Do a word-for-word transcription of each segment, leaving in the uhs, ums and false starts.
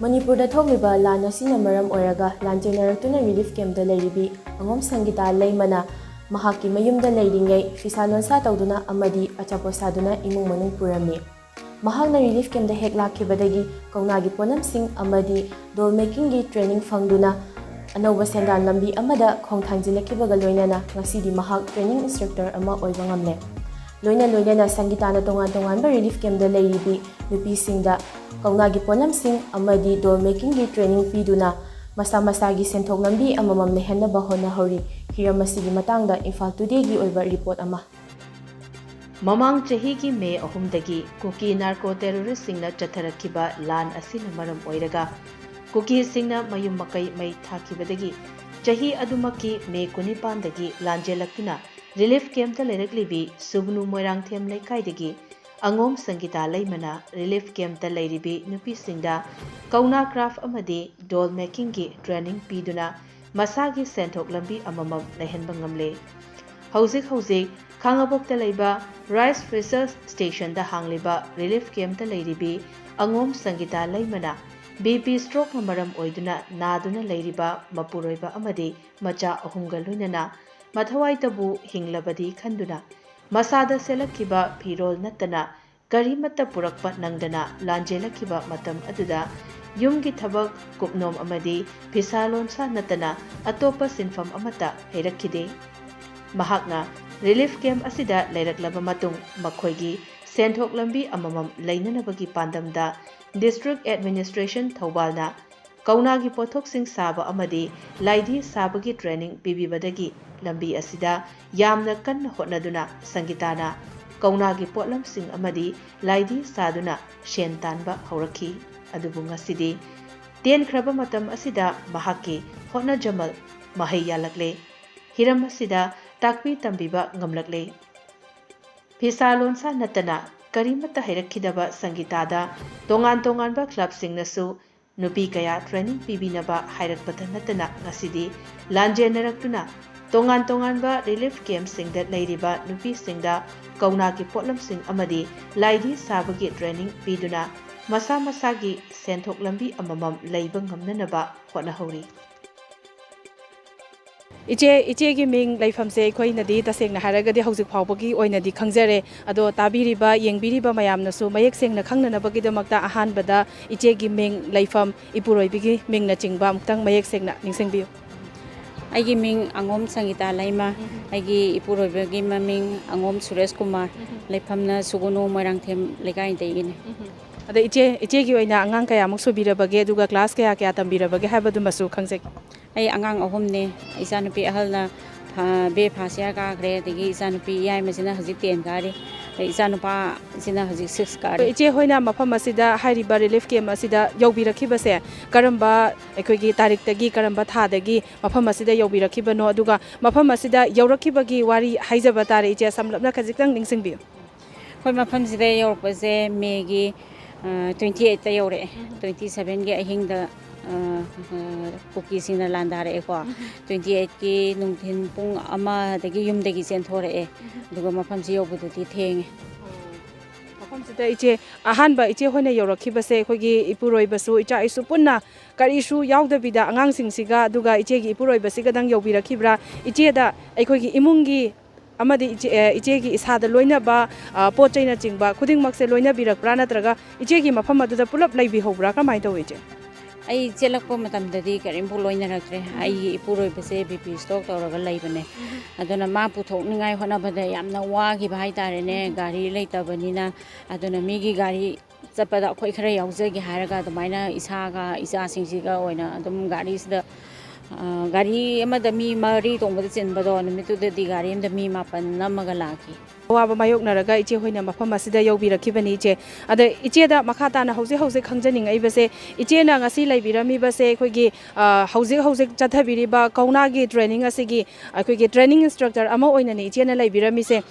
ꯃꯅꯤꯄꯨꯔꯗ ꯊꯣꯛꯂꯤꯕ ꯂꯥꯟ ꯑꯁꯤꯅ ꯃꯔꯝ ꯑꯣꯏꯔꯒ ꯂꯥꯟꯖꯦꯟꯅꯔꯛꯇꯨꯅ ꯔꯤꯂꯤꯐ ꯀꯦꯝꯞꯇ ꯂꯩꯔꯤꯕꯤ ꯑꯉꯣꯝ ꯁꯪꯒꯤꯇꯥ ꯂꯩꯃꯅ ꯃꯍꯥꯛꯀꯤ ꯃꯌꯨꯝꯗ ꯂꯩꯔꯤꯉꯩ ꯐꯤꯁꯥ ꯂꯣꯟꯁꯥ ꯇꯧꯗꯨꯅ ꯑꯃꯗꯤ ꯑꯆꯥꯄꯣꯠ ꯁꯥꯗꯨꯅ ꯏꯃꯨꯡ ꯃꯅꯨꯡ ꯄꯨꯔꯝꯃꯤ꯫ ꯃꯍꯥꯛꯅ ꯔꯤꯂꯤꯐ ꯀꯦꯝꯞꯇ ꯍꯦꯛ ꯂꯥꯛꯈꯤꯕꯗꯒꯤ ꯀꯧꯅꯥꯒꯤ ꯄꯣꯠꯂꯝꯁꯤꯡ ꯑꯃꯗꯤ ꯗꯣꯜ ꯃꯦꯀꯤꯡꯒꯤ ꯇ꯭ꯔꯦꯅꯤꯡ ꯐꯪꯗꯨꯅ ꯑꯅꯧꯕ ꯁꯦꯟꯗꯥꯟ ꯂꯝꯕꯤ ꯑꯃꯗ ꯈꯣꯡ ꯊꯥꯡꯖꯤꯜꯂꯛꯈꯤꯕꯒ ꯂꯣꯏꯅꯅ ꯉꯁꯤꯗꯤ ꯃꯍꯥꯛ ꯇ꯭ꯔꯦꯅꯤꯡ ꯏꯟꯁꯇ꯭ꯔꯛꯇꯔ ꯑꯃ ꯑꯣꯏꯕ ꯉꯝꯂꯦ꯫ ꯂꯣꯏꯅ ꯂꯣꯏꯅꯅ ꯁꯪꯒꯤꯇꯥꯅ ꯇꯣꯉꯥꯟ ꯇꯣꯉꯥꯟꯕ ꯔꯤꯂꯤꯐ ꯀꯦꯝꯞꯇ ꯂꯩꯔꯤꯕꯤ ꯅꯨꯄꯤꯁꯤꯡꯗ ꯀꯧꯅꯥꯒꯤ ꯄꯣꯠꯂꯝꯁꯤꯡ ꯑꯃꯗꯤ ꯗꯣꯜ ꯃꯦꯀꯤꯡꯒꯤ ꯇ꯭ꯔꯦꯅꯤꯡ ꯄꯤꯗꯨꯅ ꯃꯁꯥ ꯃꯁꯥꯒꯤ ꯁꯦꯟꯊꯣꯛ ꯂꯝꯕꯤ ꯑꯃꯃꯝ ꯂꯩꯍꯟꯅꯕ ꯍꯣꯠꯅꯍꯧꯔꯤ꯫ ꯍꯤꯔꯝ ꯑꯁꯤꯒꯤ ꯃꯇꯥꯡꯗ ꯏꯝꯐꯥꯜ ꯇꯨꯗꯦꯒꯤ ꯑꯣꯏꯕ ꯔꯤꯄꯣꯔꯠ ꯑꯃ꯫ ꯃꯃꯥꯡ ꯆꯍꯤꯒꯤ ꯃꯦ ꯑꯍꯨꯝꯗꯒꯤ ꯀꯨꯀꯤ ꯅꯥꯔꯀꯣ ꯇꯦꯔꯣꯔꯤꯁꯁꯤꯡꯅ ꯆꯠꯊꯔꯛꯈꯤꯕ ꯂꯥꯟ ꯑꯁꯤꯅ ꯃꯔꯝ ꯑꯣꯏꯔꯒ ꯀꯨꯀꯤꯁꯤꯡꯅ ꯃꯌꯨꯝ ꯃꯀꯩ ꯃꯩ ꯊꯥꯈꯤꯕꯗꯒꯤ ꯆꯍꯤ ꯑꯗꯨꯃꯛꯀꯤ ꯃꯦ ꯀꯨꯟꯅꯤꯄꯥꯟꯗꯒꯤ ꯂꯥꯟꯖꯦꯜꯂꯛꯇꯨꯅ ꯔꯤꯂꯤꯐ ꯀꯦꯝꯞꯇ ꯂꯩꯔꯛꯂꯤꯕꯤ ꯁꯨꯒꯅꯨ ꯃꯣꯏꯔꯥꯡꯊꯦꯝ ꯂꯩꯀꯥꯏꯗꯒꯤ ꯑꯉꯣꯝ ꯁꯪꯒꯤꯇꯥ ꯂꯩꯃꯅ ꯔꯤꯂꯤꯐ ꯀꯦꯝꯞꯇ ꯂꯩꯔꯤꯕꯤ ꯅꯨꯄꯤꯁꯤꯡꯗ ꯀꯧꯅꯥ ꯀ꯭ꯔꯥꯐ ꯑꯃꯗꯤ ꯗꯣꯜ ꯃꯦꯀꯤꯡꯒꯤ ꯇ꯭ꯔꯦꯅꯤꯡ ꯄꯤꯗꯨꯅ ꯃꯁꯥꯒꯤ ꯁꯦꯟꯊꯣꯛ ꯂꯝꯕꯤ ꯑꯃꯃꯝ ꯂꯩꯍꯟꯕ ꯉꯝꯂꯦ꯫ ꯍꯧꯖꯤꯛ ꯍꯧꯖꯤꯛ ꯈꯥꯉꯕꯣꯛꯇ ꯂꯩꯕ ꯔꯥꯏꯁ ꯐꯤꯁꯔ ꯁ꯭ꯇꯦꯁꯟꯗ ꯍꯥꯡꯂꯤꯕ ꯔꯤꯂꯤꯐ ꯀꯦꯝꯞꯇ ꯂꯩꯔꯤꯕꯤ ꯑꯉꯣꯝ ꯁꯪꯒꯤꯇꯥ ꯂꯩꯃꯅ ꯕꯤ ꯄꯤ ꯁ꯭ꯇ꯭ꯔꯣꯛꯅ ꯃꯔꯝ ꯑꯣꯏꯗꯨꯅ ꯅꯥꯗꯨꯅ ꯂꯩꯔꯤꯕ ꯃꯄꯨꯔꯣꯏꯕ ꯑꯃꯗꯤ ꯃꯆꯥ ꯑꯍꯨꯝꯒ ꯂꯣꯏꯅꯅ ꯃꯊꯋꯥꯏꯇꯕꯨ ꯍꯤꯡꯂꯕꯗꯤ ꯈꯟꯗꯨꯅ ꯃꯁꯥꯗ ꯁꯦꯠꯂꯛꯈꯤꯕ ꯐꯤꯔꯣꯜ ꯅꯠꯇꯅ ꯀꯔꯤꯃꯠꯇ ꯄꯨꯔꯛꯄ ꯅꯪꯗꯅ ꯂꯥꯟꯖꯦꯜꯂꯛꯈꯤꯕ ꯃꯇꯝ ꯑꯗꯨꯗ ꯌꯨꯝꯒꯤ ꯊꯕꯛ, ꯀꯨꯞꯅꯣꯝ ꯑꯃꯗꯤ ꯐꯤꯁꯥ ꯂꯣꯟꯁꯥ ꯅꯠꯇꯅ ꯑꯇꯣꯞꯄ ꯁꯤꯟꯐꯝ ꯑꯃꯠꯇ ꯍꯩꯔꯛꯈꯤꯗꯦ꯫ ꯃꯍꯥꯛꯅ ꯔꯤꯂꯤꯐ ꯀꯦꯝꯞ ꯑꯁꯤꯗ ꯂꯩꯔꯛꯂꯕ ꯃꯇꯨꯡ ꯃꯈꯣꯏꯒꯤ ꯁꯦꯟꯊꯣꯛ ꯂꯝꯕꯤ ꯑꯃꯃꯝ ꯂꯩꯅꯅꯕꯒꯤ ꯄꯥꯟꯗꯝꯗ ꯗꯤꯁꯇ꯭ꯔꯤꯛ ꯑꯦꯗꯃꯤꯅꯤꯁꯇ꯭ꯔꯦꯁꯟ ꯊꯧꯕꯥꯜꯅ ꯀꯧꯅꯥꯒꯤ ꯄꯣꯠꯊꯣꯛꯁꯤꯡ ꯁꯥꯕ ꯑꯃꯗꯤ ꯂꯥꯏꯙꯤ ꯁꯥꯕꯒꯤ ꯇ꯭ꯔꯦꯅꯤꯡ ꯄꯤꯕꯤꯕꯗꯒꯤ ꯂꯝꯕꯤ ꯑꯁꯤꯗ ꯌꯥꯝꯅ ꯀꯟꯅ ꯍꯣꯠꯅꯗꯨꯅ ꯁꯪꯒꯤꯇꯥꯅ ꯀꯧꯅꯥꯒꯤ ꯄꯣꯠꯂꯝꯁꯤꯡ ꯑꯃꯗꯤ ꯂꯥꯏꯙꯤ ꯁꯥꯗꯨꯅ ꯁꯦꯟ ꯇꯥꯟꯕ ꯍꯧꯔꯛꯈꯤ꯫ ꯑꯗꯨꯕꯨ ꯉꯁꯤꯗꯤ ꯇꯦꯟꯈ꯭ꯔꯕ ꯃꯇꯝ ꯑꯁꯤꯗ ꯃꯍꯥꯛꯀꯤ ꯍꯣꯠꯅꯖꯃꯜ ꯃꯍꯩ ꯌꯥꯜꯂꯛꯂꯦ꯫ ꯍꯤꯔꯝ ꯑꯁꯤꯗ ꯇꯥꯛꯄꯤ ꯇꯝꯕꯤꯕ ꯉꯝꯂꯛꯂꯦ꯫ ꯐꯤꯁꯥ ꯂꯣꯟꯁꯥ ꯅꯠꯇꯅ ꯀꯔꯤꯃꯠꯇ ꯍꯩꯔꯛꯈꯤꯗꯕ ꯁꯪꯒꯤꯇꯥꯗ ꯇꯣꯉꯥꯟ ꯇꯣꯉꯥꯟꯕ ꯀ꯭ꯂꯕꯁꯤꯡꯅꯁꯨ ꯅꯨꯄꯤ ꯀꯌꯥ ꯇ꯭ꯔꯦꯅꯤꯡ ꯄꯤꯕꯤꯅꯕ ꯍꯥꯏꯔꯛꯄꯇ ꯅꯠꯇꯅ ꯉꯁꯤꯗꯤ ꯂꯥꯟꯖꯦꯟꯅꯔꯛꯇꯨꯅ ꯇꯣꯉꯥꯟ ꯇꯣꯉꯥꯟꯕ ꯔꯤꯂꯤꯐ ꯀꯦꯝꯞꯁꯤꯡꯗ ꯂꯩꯔꯤꯕ ꯅꯨꯄꯤꯁꯤꯡꯗ ꯀꯧꯅꯥꯒꯤ ꯄꯣꯠꯂꯝꯁꯤꯡ ꯑꯃꯗꯤ ꯂꯥꯏꯙꯤ ꯁꯥꯕꯒꯤ ꯇ꯭ꯔꯦꯅꯤꯡ ꯄꯤꯗꯨꯅ ꯃꯁꯥ ꯃꯁꯥꯒꯤ ꯁꯦꯟꯊꯣꯛ ꯂꯝꯕꯤ ꯑꯃꯃꯝ ꯂꯩꯕ ꯉꯝꯅꯅꯕ ꯍꯣꯠꯅꯍꯧꯔꯤ꯫ ꯏꯆꯦ, ꯏꯆꯦꯒꯤ ꯃꯤꯡ, ꯂꯩꯐꯝꯁꯦ ꯑꯩꯈꯣꯏꯅꯗꯤ ꯇꯁꯦꯡꯅ ꯍꯥꯏꯔꯒꯗꯤ ꯍꯧꯖꯤꯛ ꯐꯥꯎꯕꯒꯤ ꯑꯣꯏꯅꯗꯤ ꯈꯪꯖꯔꯦ꯫ ꯑꯗꯣ ꯇꯥꯕꯤꯔꯤꯕ, ꯌꯦꯡꯕꯤꯔꯤꯕ ꯃꯌꯥꯝꯅꯁꯨ ꯃꯌꯦꯛ ꯁꯦꯡꯅ ꯈꯪꯅꯅꯕꯒꯤꯗꯃꯛꯇ ꯑꯍꯥꯟꯕꯗ ꯏꯆꯦꯒꯤ ꯃꯤꯡ, ꯂꯩꯐꯝ, ꯏꯄꯨꯔꯣꯏꯕꯒꯤ ꯃꯤꯡꯅꯆꯤꯡꯕ ꯑꯃꯨꯛꯇꯪ ꯃꯌꯦꯛ ꯁꯦꯡꯅ ꯅꯤꯡꯁꯤꯡꯕꯤꯌꯨ꯫ ꯑꯩꯒꯤ ꯃꯤꯡ ꯑꯉꯣꯝ ꯁꯪꯒꯤꯇꯥ ꯂꯩꯃ꯫ ꯑꯩꯒꯤ ꯏꯄꯨꯔꯣꯏꯕꯒꯤ ꯃꯃꯤꯡ ꯑꯉꯣꯝ ꯁꯨꯔꯦꯁ ꯀꯨꯃꯥꯔ꯫ ꯂꯩꯐꯝꯅ ꯁꯨꯒꯨꯅꯨ ꯃꯣꯏꯔꯥꯡꯊꯦꯝ ꯂꯩꯀꯥꯏꯗꯒꯤꯅꯤ꯫ ꯑꯗ ꯏꯆꯦ, ꯏꯆꯦꯒꯤ ꯑꯣꯏꯅ ꯑꯉꯥꯡ ꯀꯌꯥꯃꯨꯛ ꯁꯨꯕꯤꯔꯕꯒꯦ, ꯑꯗꯨꯒ ꯀ꯭ꯂꯥꯁ ꯀꯌꯥ ꯀꯌꯥ ꯇꯝꯕꯤꯔꯕꯒꯦ ꯍꯥꯏꯕꯗꯨꯃꯁꯨ ꯈꯪꯖꯒꯦ꯫ ꯑꯩ ꯑꯉꯥꯡ ꯑꯍꯨꯝꯅꯦ꯫ ꯏꯆꯥꯅꯨꯄꯤ ꯑꯍꯜꯅ ꯕꯤ ꯑꯦ ꯐꯥꯔꯁ ꯏꯌꯥꯔ ꯀꯥꯈ꯭ꯔꯦ, ꯑꯗꯒꯤ ꯏꯆꯥꯅꯨꯄꯤ ꯌꯥꯏꯃꯁꯤꯅ ꯍꯧꯖꯤꯛ ꯇꯦꯟ ꯀꯥꯔꯤ, ꯑꯗꯩ ꯏꯆꯥꯅꯨꯄꯥꯁꯤꯅ ꯍꯧꯖꯤꯛ ꯁꯤꯛꯁ ꯀꯥꯔꯤ꯫ ꯏꯆꯦ ꯍꯣꯏꯅ ꯃꯐꯝ ꯑꯁꯤꯗ ꯍꯥꯏꯔꯤꯕ ꯔꯤꯂꯤꯐ ꯀꯦꯝ ꯑꯁꯤꯗ ꯌꯧꯕꯤꯔꯛꯈꯤꯕꯁꯦ ꯀꯔꯝꯕ, ꯑꯩꯈꯣꯏꯒꯤ ꯇꯥꯔꯤꯛꯇꯒꯤ, ꯀꯔꯝꯕ ꯊꯥꯗꯒꯤ ꯃꯐꯝ ꯑꯁꯤꯗ ꯌꯧꯕꯤꯔꯛꯈꯤꯕꯅꯣ, ꯑꯗꯨꯒ ꯃꯐꯝ ꯑꯁꯤꯗ ꯌꯧꯔꯛꯈꯤꯕꯒꯤ ꯋꯥꯔꯤ ꯍꯥꯏꯖꯕ ꯇꯥꯔꯦ, ꯏꯆꯦ ꯁꯝꯂꯞꯅ ꯈꯖꯤꯛꯇꯪ ꯅꯤꯡꯁꯤꯡꯕꯤꯌꯨ꯫ ꯑꯩꯈꯣꯏ ꯃꯐꯝꯁꯤꯗ ꯌꯧꯔꯛꯄꯁꯦ ꯃꯦꯒꯤ ꯇ꯭ꯋꯦꯟꯇꯤ ꯑꯩꯠꯇ ꯌꯧꯔꯛꯑꯦ꯫ ꯇ꯭ꯋꯦꯟꯇꯤ ꯁꯚꯦꯟꯒꯤ ꯑꯍꯤꯡꯗ ꯀꯨꯀꯤꯁꯤꯡꯅ ꯂꯥꯟꯗꯥꯔꯛꯑꯦꯀꯣ꯫ ꯇ꯭ꯋꯦꯟꯇꯤ ꯑꯩꯠꯀꯤ ꯅꯨꯡꯊꯤꯟ ꯄꯨꯡ ꯑꯃꯗꯒꯤ ꯌꯨꯝꯗꯒꯤ ꯆꯦꯟꯊꯣꯔꯛꯑꯦ, ꯑꯗꯨꯒ ꯃꯐꯝꯁꯤ ꯌꯧꯕꯗꯗꯤ ꯊꯦꯡꯉꯦ꯫ ꯃꯐꯝꯁꯤꯗ ꯏꯆꯦ, ꯑꯍꯥꯟꯕ ꯏꯆꯦ ꯍꯣꯏꯅ ꯌꯧꯔꯛꯈꯤꯕꯁꯦ ꯑꯩꯈꯣꯏꯒꯤ ꯏꯄꯨꯔꯣꯏꯕꯁꯨ, ꯏꯆꯥ ꯏꯁꯨ ꯄꯨꯟꯅ, ꯀꯔꯤꯁꯨ ꯌꯥꯎꯗꯕꯤꯗ ꯑꯉꯥꯡꯁꯤꯡꯁꯤꯒ ꯑꯗꯨꯒ ꯏꯆꯦꯒꯤ ꯏꯄꯨꯔꯣꯏꯕꯁꯤꯒꯗꯪ ꯌꯧꯕꯤꯔꯛꯈꯤꯕ꯭ꯔꯥ? ꯏꯆꯦꯗ ꯑꯩꯈꯣꯏꯒꯤ ꯏꯃꯨꯡꯒꯤ ꯑꯃꯗꯤ ꯏꯆꯦ, ꯑꯦ, ꯏꯆꯦꯒꯤ ꯏꯁꯥꯗ ꯂꯣꯏꯅꯕ, ꯑ, ꯄꯣꯠ ꯆꯩꯅꯆꯤꯡꯕ ꯈꯨꯗꯤꯡꯃꯛꯁꯦ ꯂꯣꯏꯅꯕꯤꯔꯛꯄ꯭ꯔꯥ, ꯅꯠꯇ꯭ꯔꯒ ꯏꯆꯦꯒꯤ ꯃꯐꯝ ꯑꯗꯨꯗ ꯄꯨꯂꯞ ꯂꯩꯕꯤꯍꯧꯕ꯭ꯔꯥ? ꯀꯃꯥꯏꯅ ꯇꯧꯏ, ꯏꯆꯦ? ꯑꯩ ꯆꯦꯜꯂꯛꯄ ꯃꯇꯝꯗꯗꯤ ꯀꯔꯤꯝꯐꯥꯎ ꯂꯣꯏꯅꯔꯛꯇ꯭ꯔꯦ꯫ ꯑꯩꯒꯤ ꯏꯄꯨꯔꯣꯏꯕꯁꯦ ꯕꯤ ꯄꯤ ꯁ꯭ꯇ꯭ꯔꯣꯛ ꯇꯧꯔꯒ ꯂꯩꯕꯅꯦ꯫ ꯑꯗꯨꯅ ꯃꯥ ꯄꯨꯊꯣꯛꯅꯤꯡꯉꯥꯏ ꯍꯣꯠꯅꯕꯗ ꯌꯥꯝꯅ ꯋꯥꯈꯤꯕ ꯍꯥꯏꯇꯥꯔꯦꯅꯦ, ꯒꯥꯔꯤ ꯂꯩꯇꯕꯅꯤꯅ꯫ ꯑꯗꯨꯅ ꯃꯤꯒꯤ ꯒꯥꯔꯤ ꯆꯠꯄꯗ ꯑꯩꯈꯣꯏ ꯈꯔ ꯌꯥꯎꯖꯒꯦ ꯍꯥꯏꯔꯒ ꯑꯗꯨꯃꯥꯏꯅ ꯏꯁꯥꯒ ꯏꯆꯥꯁꯤꯡꯁꯤꯒ ꯑꯣꯏꯅ ꯑꯗꯨꯝ ꯒꯥꯔꯤꯁꯤꯗ, ꯑ, ꯒꯥꯔꯤ ꯑꯃꯗ ꯃꯤ ꯃꯔꯤ ꯇꯣꯡꯕꯗ ꯆꯤꯟꯕꯗꯣ, ꯅꯨꯃꯤꯠꯇꯨꯗꯗꯤ ꯒꯥꯔꯤ ꯑꯃꯗ ꯃꯤ ꯃꯥꯄꯟ ꯅꯝꯃꯒ ꯂꯥꯛꯈꯤ꯫ ꯑꯋꯥꯕ ꯃꯥꯌꯣꯛꯅꯔꯒ ꯏꯆꯦ ꯍꯣꯏꯅ ꯃꯐꯝ ꯑꯁꯤꯗ ꯌꯧꯕꯤꯔꯛꯈꯤꯕꯅꯤ, ꯏꯆꯦ꯫ ꯑꯗ ꯏꯆꯦꯗ ꯃꯈꯥ ꯇꯥꯅ ꯍꯧꯖꯤꯛ ꯍꯧꯖꯤꯛ ꯈꯪꯖꯅꯤꯡꯉꯛꯏꯕꯁꯦ, ꯏꯆꯦꯅ ꯉꯁꯤ ꯂꯩꯕꯤꯔꯝꯃꯤꯕꯁꯦ ꯑꯩꯈꯣꯏꯒꯤ, ꯑ, ꯍꯧꯖꯤꯛ ꯍꯧꯖꯤꯛ ꯆꯠꯊꯕꯤꯔꯤꯕ ꯀꯧꯅꯥꯒꯤ training ꯑꯁꯤꯒꯤ ꯑꯩꯈꯣꯏꯒꯤ training instructor ꯑꯃ ꯑꯣꯏꯅꯅꯤ ꯏꯆꯦꯅ ꯂꯩꯕꯤꯔꯝꯃꯤꯁꯦ꯫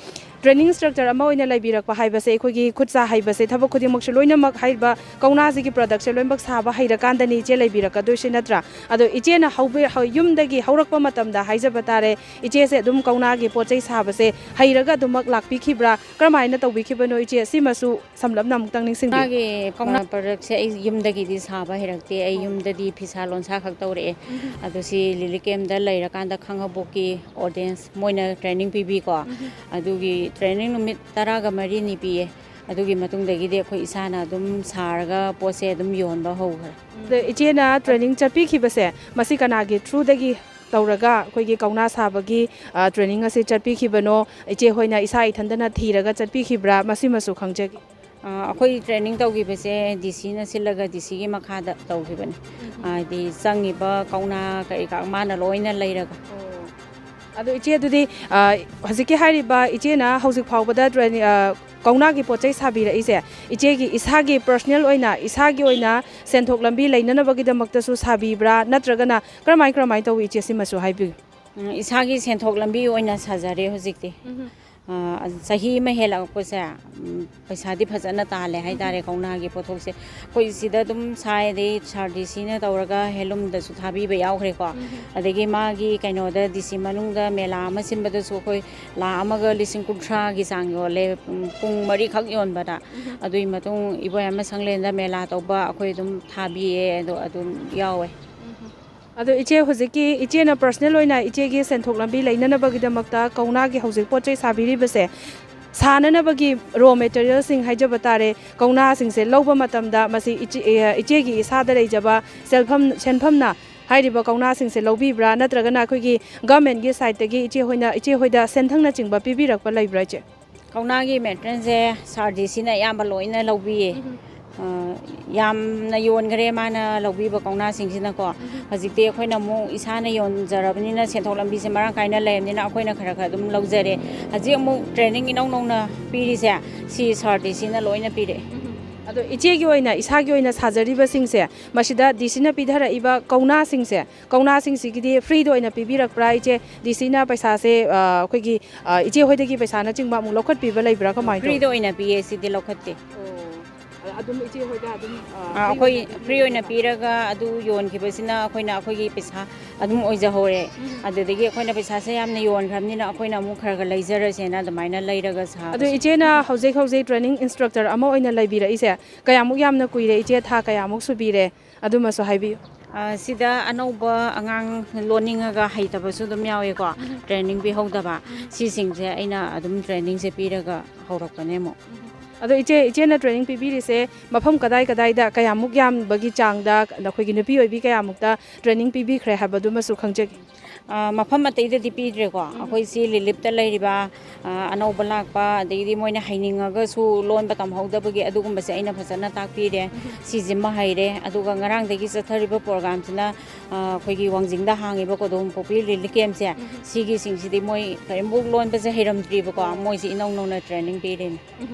Training instructor ꯑꯃ ꯑꯣꯏꯅ ꯂꯩꯕꯤꯔꯛꯄ ꯍꯥꯏꯕꯁꯦ ꯑꯩꯈꯣꯏꯒꯤ ꯈꯨꯠ ꯁꯥ ꯍꯩꯕꯁꯦ, ꯊꯕꯛ ꯈꯨꯗꯤꯡꯃꯛꯁꯦ ꯂꯣꯏꯅꯃꯛ ꯍꯥꯏꯔꯤꯕ ꯀꯧꯅꯥꯁꯤꯒꯤ productꯁꯦ ꯂꯣꯏꯅꯃꯛ ꯁꯥꯕ ꯍꯩꯔꯀꯥꯟꯗꯅꯤ ꯏꯆꯦ ꯂꯩꯕꯤꯔꯛꯀꯗꯣꯏꯁꯦ, ꯅꯠꯇ꯭ꯔꯥ? ꯑꯗꯣ ꯏꯆꯦꯅ ꯍꯧꯕꯤ-, ꯍꯧ-, ꯌꯨꯝꯗꯒꯤ ꯍꯧꯔꯛꯄ ꯃꯇꯝꯗ ꯍꯥꯏꯖꯕ ꯇꯥꯔꯦ, ꯏꯆꯦꯁꯦ ꯑꯗꯨꯝ ꯀꯧꯅꯥꯒꯤ ꯄꯣꯠ ꯆꯩ ꯁꯥꯕꯁꯦ ꯍꯩꯔꯒ ꯑꯗꯨꯃꯛ ꯂꯥꯛ-, ꯄꯤꯈꯤꯕ꯭ꯔꯥ? ꯀꯔꯝꯍꯥꯏꯅ ꯇꯧꯕꯤꯈꯤꯕꯅꯣ, ꯏꯆꯦ? ꯁꯤꯃꯁꯨ ꯁꯝꯂꯞꯅ ꯑꯃꯨꯛꯇꯪ ꯅꯤꯡꯁꯤꯡꯕꯤ꯫ ꯃꯥꯒꯤ ꯀꯧꯅꯥ ꯄ꯭ꯔꯗꯛꯁꯦ ꯑꯩ ꯌꯨꯝꯗꯒꯤꯗꯤ ꯁꯥꯕ ꯍꯩꯔꯛꯇꯦ꯫ ꯑꯩ ꯌꯨꯝꯗꯗꯤ ꯐꯤꯁꯥ ꯂꯣꯟꯁꯥ ꯈꯛ ꯇꯧꯔꯛꯑꯦ꯫ ꯑꯗꯣ ꯁꯤ ꯂꯤꯂꯤ ꯀꯦꯝꯗ ꯂꯩꯔꯀꯥꯟꯗ ꯈꯥꯡꯉꯕꯣꯛꯀꯤ ꯑꯣꯗꯤꯌꯦꯟꯁ ꯃꯣꯏꯅ ꯇ꯭ꯔꯦꯅꯤꯡ ꯄꯤꯕꯤꯀꯣ꯫ ꯑꯗꯨꯒꯤ ꯇ꯭ꯔꯦꯅꯤꯡ ꯅꯨꯃꯤꯠ ꯇꯔꯥꯒ ꯃꯔꯤꯅꯤ ꯄꯤꯌꯦ꯫ ꯑꯗꯨꯒꯤ ꯃꯇꯨꯡꯗꯒꯤꯗꯤ ꯑꯩꯈꯣꯏ ꯏꯁꯥꯅ ꯑꯗꯨꯝ ꯁꯥꯔꯒ ꯄꯣꯠꯁꯦ ꯑꯗꯨꯝ ꯌꯣꯟꯕ ꯍꯧꯈ꯭ꯔꯦ꯫ ꯑꯗ ꯏꯆꯦꯅ ꯇ꯭ꯔꯦꯅꯤꯡ ꯆꯠꯄꯤꯈꯤꯕꯁꯦ, ꯃꯁꯤ ꯀꯅꯥꯒꯤ ꯊ꯭ꯔꯨꯗꯒꯤ ꯇꯧꯔꯒ ꯑꯩꯈꯣꯏꯒꯤ ꯀꯧꯅꯥ ꯁꯥꯕꯒꯤ, ꯑ, ꯇ꯭ꯔꯦꯅꯤꯡ ꯑꯁꯤ ꯆꯠꯄꯤꯈꯤꯕꯅꯣ? ꯏꯆꯦ ꯍꯣꯏꯅ ꯏꯁꯥ ꯏꯊꯟꯗꯅ ꯊꯤꯔꯒ ꯆꯠꯄꯤꯈꯤꯕ꯭ꯔꯥ? ꯃꯁꯤꯃꯁꯨ ꯈꯪꯖꯒꯦ꯫ ꯑ, ꯑꯩꯈꯣꯏ ꯇ꯭ꯔꯦꯅꯤꯡ ꯇꯧꯈꯤꯕꯁꯦ ꯗꯤ ꯁꯤꯅ ꯁꯤꯜꯂꯒ ꯗꯤ ꯁꯤꯒꯤ ꯃꯈꯥꯗ ꯇꯧꯈꯤꯕꯅꯤ꯫ ꯍꯥꯏꯗꯤ ꯆꯪꯉꯤꯕ ꯀꯧꯅꯥ ꯀꯔꯤ ꯀꯔꯥ ꯃꯥꯅ ꯂꯣꯏꯅ ꯂꯩꯔꯒ꯫ ꯑꯗꯣ ꯏꯆꯦ, ꯑꯗꯨꯗꯤ, ꯑ, ꯍꯧꯖꯤꯛꯀꯤ ꯍꯥꯏꯔꯤꯕ ꯏꯆꯦꯅ ꯍꯧꯖꯤꯛ ꯐꯥꯎꯕꯗ ꯇ꯭ꯔꯦꯅꯤꯡ, ꯑ, ꯀꯧꯅꯥꯒꯤ ꯄꯣꯠ ꯆꯩ ꯁꯥꯕꯤꯔꯛꯏꯁꯦ, ꯏꯆꯦꯒꯤ ꯏꯁꯥꯒꯤ ꯄꯔꯁꯅꯦꯜ ꯑꯣꯏꯅ, ꯏꯁꯥꯒꯤ ꯑꯣꯏꯅ ꯁꯦꯟꯊꯣꯛ ꯂꯝꯕꯤ ꯂꯩꯅꯅꯕꯒꯤꯗꯃꯛꯇꯁꯨ ꯁꯥꯕꯤꯕ꯭ꯔꯥ, ꯅꯠꯇ꯭ꯔꯒꯅ ꯀꯔꯝꯍꯥꯏ ꯀꯔꯝꯍꯥꯏꯅ ꯇꯧꯏ, ꯏꯆꯦ? ꯁꯤꯃꯁꯨ ꯍꯥꯏꯕꯤꯌꯨ꯫ ꯎꯝ, ꯏꯁꯥꯒꯤ ꯁꯦꯟꯊꯣꯛ ꯂꯝꯕꯤ ꯑꯣꯏꯅ ꯁꯥꯖꯔꯦ ꯍꯧꯖꯤꯛꯇꯤ꯫ ꯑ, ꯆꯍꯤ ꯑꯃ ꯍꯦꯜꯂꯛꯄꯁꯦ, ꯎꯝ, ꯄꯩꯁꯥꯗꯤ ꯐꯖꯅ ꯇꯥꯜꯂꯦ ꯍꯥꯏꯇꯥꯔꯦ ꯀꯧꯅꯥꯒꯤ ꯄꯣꯠꯊꯣꯛꯁꯦ꯫ ꯑꯩꯈꯣꯏ ꯁꯤꯗ ꯑꯗꯨꯝ ꯁꯥꯏ, ꯑꯗꯩ ꯁꯥꯔ ꯗꯤ ꯁꯤꯅ ꯇꯧꯔꯒ ꯍꯦꯟꯂꯨꯝꯗꯁꯨ ꯊꯥꯕꯤꯕ ꯌꯥꯎꯈ꯭ꯔꯦꯀꯣ꯫ ꯑꯗꯒꯤ ꯃꯥꯒꯤ ꯀꯩꯅꯣꯗ ꯗꯤ ꯁꯤ ꯃꯅꯨꯡꯗ ꯃꯦꯂꯥ ꯑꯃ ꯁꯤꯟꯕꯗꯁꯨ ꯑꯩꯈꯣꯏ ꯂꯥꯈ ꯑꯃꯒ ꯂꯤꯁꯤꯡ ꯀꯨꯟꯊ꯭ꯔꯥꯒꯤ ꯆꯥꯡ ꯌꯣꯜꯂꯦ, ꯎꯝ, ꯄꯨꯡ ꯃꯔꯤꯈꯛ ꯌꯣꯟꯕꯗ꯫ ꯑꯗꯨꯒꯤ ꯃꯇꯨꯡ ꯏꯕꯣꯌꯥꯏꯃ ꯁꯪꯂꯦꯟꯗ ꯃꯦꯂꯥ ꯇꯧꯕ ꯑꯩꯈꯣꯏ ꯑꯗꯨꯝ ꯊꯥꯕꯤꯌꯦ, ꯑꯗꯣ ꯑꯗꯨꯝ ꯌꯥꯎꯋꯦ꯫ ꯑꯗꯣ ꯏꯆꯦ, ꯍꯧꯖꯤꯛꯀꯤ ꯏꯆꯦꯅ ꯄꯔꯁꯅꯦꯜ ꯑꯣꯏꯅ ꯏꯆꯦꯒꯤ ꯁꯦꯟꯊꯣꯛ ꯂꯝꯕꯤ ꯂꯩꯅꯅꯕꯒꯤꯗꯃꯛꯇ ꯀꯧꯅꯥꯒꯤ ꯍꯧꯖꯤꯛ ꯄꯣꯠ ꯆꯩ ꯁꯥꯕꯤꯔꯤꯕꯁꯦ, ꯁꯥꯅꯅꯕꯒꯤ ꯔꯣ ꯃꯦꯇꯔꯤꯌꯦꯜꯁꯤꯡ ꯍꯥꯏꯖꯕ ꯇꯥꯔꯦ, ꯀꯧꯅꯥꯁꯤꯡꯁꯦ ꯂꯧꯕ ꯃꯇꯝꯗ ꯃꯁꯤ ꯏꯆꯦ, ꯑ, ꯏꯆꯦꯒꯤ ꯏꯁꯥꯗ ꯂꯩꯖꯕ ꯁꯦꯜꯐꯝ, ꯁꯦꯟꯐꯝꯅ ꯍꯥꯏꯔꯤꯕ ꯀꯧꯅꯥꯁꯤꯡꯁꯦ ꯂꯧꯕꯤꯕ꯭ꯔꯥ, ꯅꯠꯇ꯭ꯔꯒꯅ ꯑꯩꯈꯣꯏꯒꯤ ꯒꯚꯔꯟꯃꯦꯟꯠꯀꯤ ꯁꯥꯏꯠꯇꯒꯤ ꯏꯆꯦ ꯍꯣꯏꯅ, ꯏꯆꯦ ꯍꯣꯏꯗ ꯁꯦꯟꯊꯪꯅ ꯆꯤꯡꯕ ꯄꯤꯕꯤꯔꯛꯄ ꯂꯩꯕ꯭ꯔꯥ, ꯏꯆꯦ? ꯀꯧꯅꯥꯒꯤ ꯃꯦꯇꯔꯤꯌꯦꯜꯁꯦ ꯁꯥꯔ ꯗꯤ ꯁꯤꯅ ꯑꯌꯥꯝꯕ ꯂꯣꯏꯅ ꯂꯧꯕꯤꯌꯦ꯫ ꯑ, ꯌꯥꯝꯅ ꯌꯣꯟꯈ꯭ꯔꯦ ꯃꯥꯅ ꯂꯧꯕꯤꯕ ꯀꯧꯅꯥꯁꯤꯡꯁꯤꯅꯀꯣ꯫ ꯍꯧꯖꯤꯛꯇꯤ ꯑꯩꯈꯣꯏꯅ ꯑꯃꯨꯛ ꯏꯁꯥꯅ ꯌꯣꯟꯖꯔꯕꯅꯤꯅ ꯁꯦꯟꯊꯣꯛ ꯂꯝꯕꯤꯁꯦ ꯃꯔꯥꯡ ꯀꯥꯏꯅ ꯂꯩꯔꯕꯅꯤꯅ ꯑꯩꯈꯣꯏꯅ ꯈꯔ ꯈꯔ ꯑꯗꯨꯝ ꯂꯧꯖꯔꯦ꯫ ꯍꯧꯖꯤꯛ ꯑꯃꯨꯛ ꯇ꯭ꯔꯦꯅꯤꯡ ꯏꯅꯧ ꯅꯧꯅ ꯄꯤꯔꯤꯁꯦ ꯁꯤ ꯁꯥꯔ ꯗꯤ ꯁꯤꯅ ꯂꯣꯏꯅ ꯄꯤꯔꯛꯑꯦ꯫ ꯑꯗꯣ ꯏꯆꯦꯒꯤ ꯑꯣꯏꯅ, ꯏꯁꯥꯒꯤ ꯑꯣꯏꯅ ꯁꯥꯖꯔꯤꯕꯁꯤꯡꯁꯦ, ꯃꯁꯤꯗ ꯗꯤ ꯁꯤꯅ ꯄꯤꯊꯔꯛꯏꯕ ꯀꯧꯅꯥꯁꯤꯡꯁꯦ, ꯀꯧꯅꯥꯁꯤꯡꯁꯤꯒꯤꯗꯤ ꯐ꯭ꯔꯤꯗ ꯑꯣꯏꯅ ꯄꯤꯕꯤꯔꯛꯄ꯭ꯔꯥ, ꯏꯆꯦ? ꯗꯤ ꯁꯤꯅ ꯄꯩꯁꯥꯁꯦ, ꯑ, ꯑꯩꯈꯣꯏꯒꯤ, ꯑ, ꯏꯆꯦ ꯍꯣꯏꯗꯒꯤ ꯄꯩꯁꯥꯅꯆꯤꯡꯕ ꯑꯃꯨꯛ ꯂꯧꯈꯠꯄꯤꯕ ꯂꯩꯕ꯭ꯔꯥ, ꯀꯃꯥꯏꯅ ꯇꯧꯏ? ꯐ꯭ꯔꯤꯗ ꯑꯣꯏꯅ ꯄꯤꯌꯦ, ꯁꯤꯗꯤ ꯂꯧꯈꯠꯇꯦ꯫ ꯑꯗꯨꯝ ꯏꯆꯦ ꯍꯣꯏꯗ ꯑꯗꯨꯝ, ꯑ, ꯑ, ꯑꯩꯈꯣꯏ ꯐ꯭ꯔꯤ ꯑꯣꯏꯅ ꯄꯤꯔꯒ ꯑꯗꯨ ꯌꯣꯟꯈꯤꯕꯁꯤꯅ ꯑꯩꯈꯣꯏꯅ ꯑꯩꯈꯣꯏꯒꯤ ꯄꯩꯁꯥ ꯑꯗꯨꯝ ꯑꯣꯏꯖꯍꯧꯔꯦ꯫ ꯑꯗꯨꯗꯒꯤ ꯑꯩꯈꯣꯏꯅ ꯄꯩꯁꯥꯁꯦ ꯌꯥꯝꯅ ꯌꯣꯟꯈ꯭ꯔꯕꯅꯤꯅ ꯑꯩꯈꯣꯏꯅ ꯑꯃꯨꯛ ꯈꯔ ꯈꯔ ꯂꯩꯖꯔꯁꯦꯅ ꯑꯗꯨꯃꯥꯏꯅ ꯂꯩꯔꯒ ꯁꯥꯕ꯫ ꯑꯗꯣ ꯏꯆꯦꯅ ꯍꯧꯖꯤꯛ ꯍꯧꯖꯤꯛ training instructor ꯑꯃ ꯑꯣꯏꯅ ꯂꯩꯕꯤꯔꯛꯏꯁꯦ ꯀꯌꯥꯃꯨꯛ ꯌꯥꯝꯅ ꯀꯨꯏꯔꯦ? ꯏꯆꯦ, ꯊꯥ ꯀꯌꯥꯃꯨꯛ ꯁꯨꯕꯤꯔꯦ? ꯑꯗꯨꯃꯁꯨ ꯍꯥꯏꯕꯤꯌꯨ꯫ ꯑ, ꯁꯤꯗ ꯑꯅꯧꯕ ꯑꯉꯥꯡ ꯂꯣꯟꯅꯤꯡꯉꯒ ꯍꯩꯇꯕꯁꯨ ꯑꯗꯨꯝ ꯌꯥꯎꯋꯦꯀꯣ, training ꯄꯤꯍꯧꯗꯕ꯫ ꯁꯤꯁꯤꯡꯁꯦ ꯑꯩꯅ ꯑꯗꯨꯝ trainingꯁꯦ ꯄꯤꯔꯒ ꯍꯧꯔꯛꯄꯅꯦ ꯑꯃꯨꯛ꯫ ꯑꯗꯣ ꯏꯆꯦ, ꯏꯆꯦꯅ training ꯄꯤꯕꯤꯔꯤꯁꯦ ꯃꯐꯝ ꯀꯗꯥꯏ ꯀꯗꯥꯏꯗ, ꯀꯌꯥꯃꯨꯛ ꯌꯥꯝꯕꯒꯤ ꯆꯥꯡꯗ ꯑꯩꯈꯣꯏꯒꯤ ꯅꯨꯄꯤ ꯑꯣꯏꯕꯤ ꯀꯌꯥꯃꯨꯛꯇ training ꯄꯤꯕꯤꯈ꯭ꯔꯦ ꯍꯥꯏꯕꯗꯨꯃꯁꯨ ꯈꯪꯖꯒꯦ꯫ ꯑ, ꯃꯐꯝ ꯑꯇꯩꯗꯗꯤ ꯄꯤꯗ꯭ꯔꯦꯀꯣ꯫ ꯑꯩꯈꯣꯏ ꯁꯤ ꯂꯤꯂꯤꯞꯇ ꯂꯩꯔꯤꯕ, ꯑ, ꯑꯅꯧꯕ ꯂꯥꯛꯄ, ꯑꯗꯒꯤꯗꯤ ꯃꯣꯏꯅ ꯍꯩꯅꯤꯡꯉꯒꯁꯨ ꯂꯣꯟꯕ ꯇꯝꯍꯧꯗꯕꯒꯤ ꯑꯗꯨꯒꯨꯝꯕꯁꯦ ꯑꯩꯅ ꯐꯖꯅ ꯇꯥꯛꯄꯤꯔꯦ꯫ ꯁꯤꯁꯤꯃ ꯍꯩꯔꯦ꯫ ꯑꯗꯨꯒ ꯉꯔꯥꯡꯗꯒꯤ ꯆꯠꯊꯔꯤꯕ programꯁꯤꯅ, ꯑ, ꯑꯩꯈꯣꯏꯒꯤ ꯋꯥꯡꯖꯤꯡꯗ ꯍꯥꯡꯉꯤꯕ ꯀꯣꯗꯣꯝ ꯀꯣꯄꯤ ꯂꯤꯂꯤꯞ campꯁꯦ, ꯁꯤꯒꯤꯁꯤꯡꯁꯤꯗꯤ ꯃꯣꯏ ꯀꯔꯤꯝꯐꯥꯎ ꯂꯣꯟꯕꯁꯦ ꯍꯩꯔꯝꯗ꯭ꯔꯤꯕꯀꯣ꯫ ꯃꯣꯏꯁꯤ ꯏꯅꯧ ꯅꯧꯅ training ꯄꯤꯔꯤꯅꯤ꯫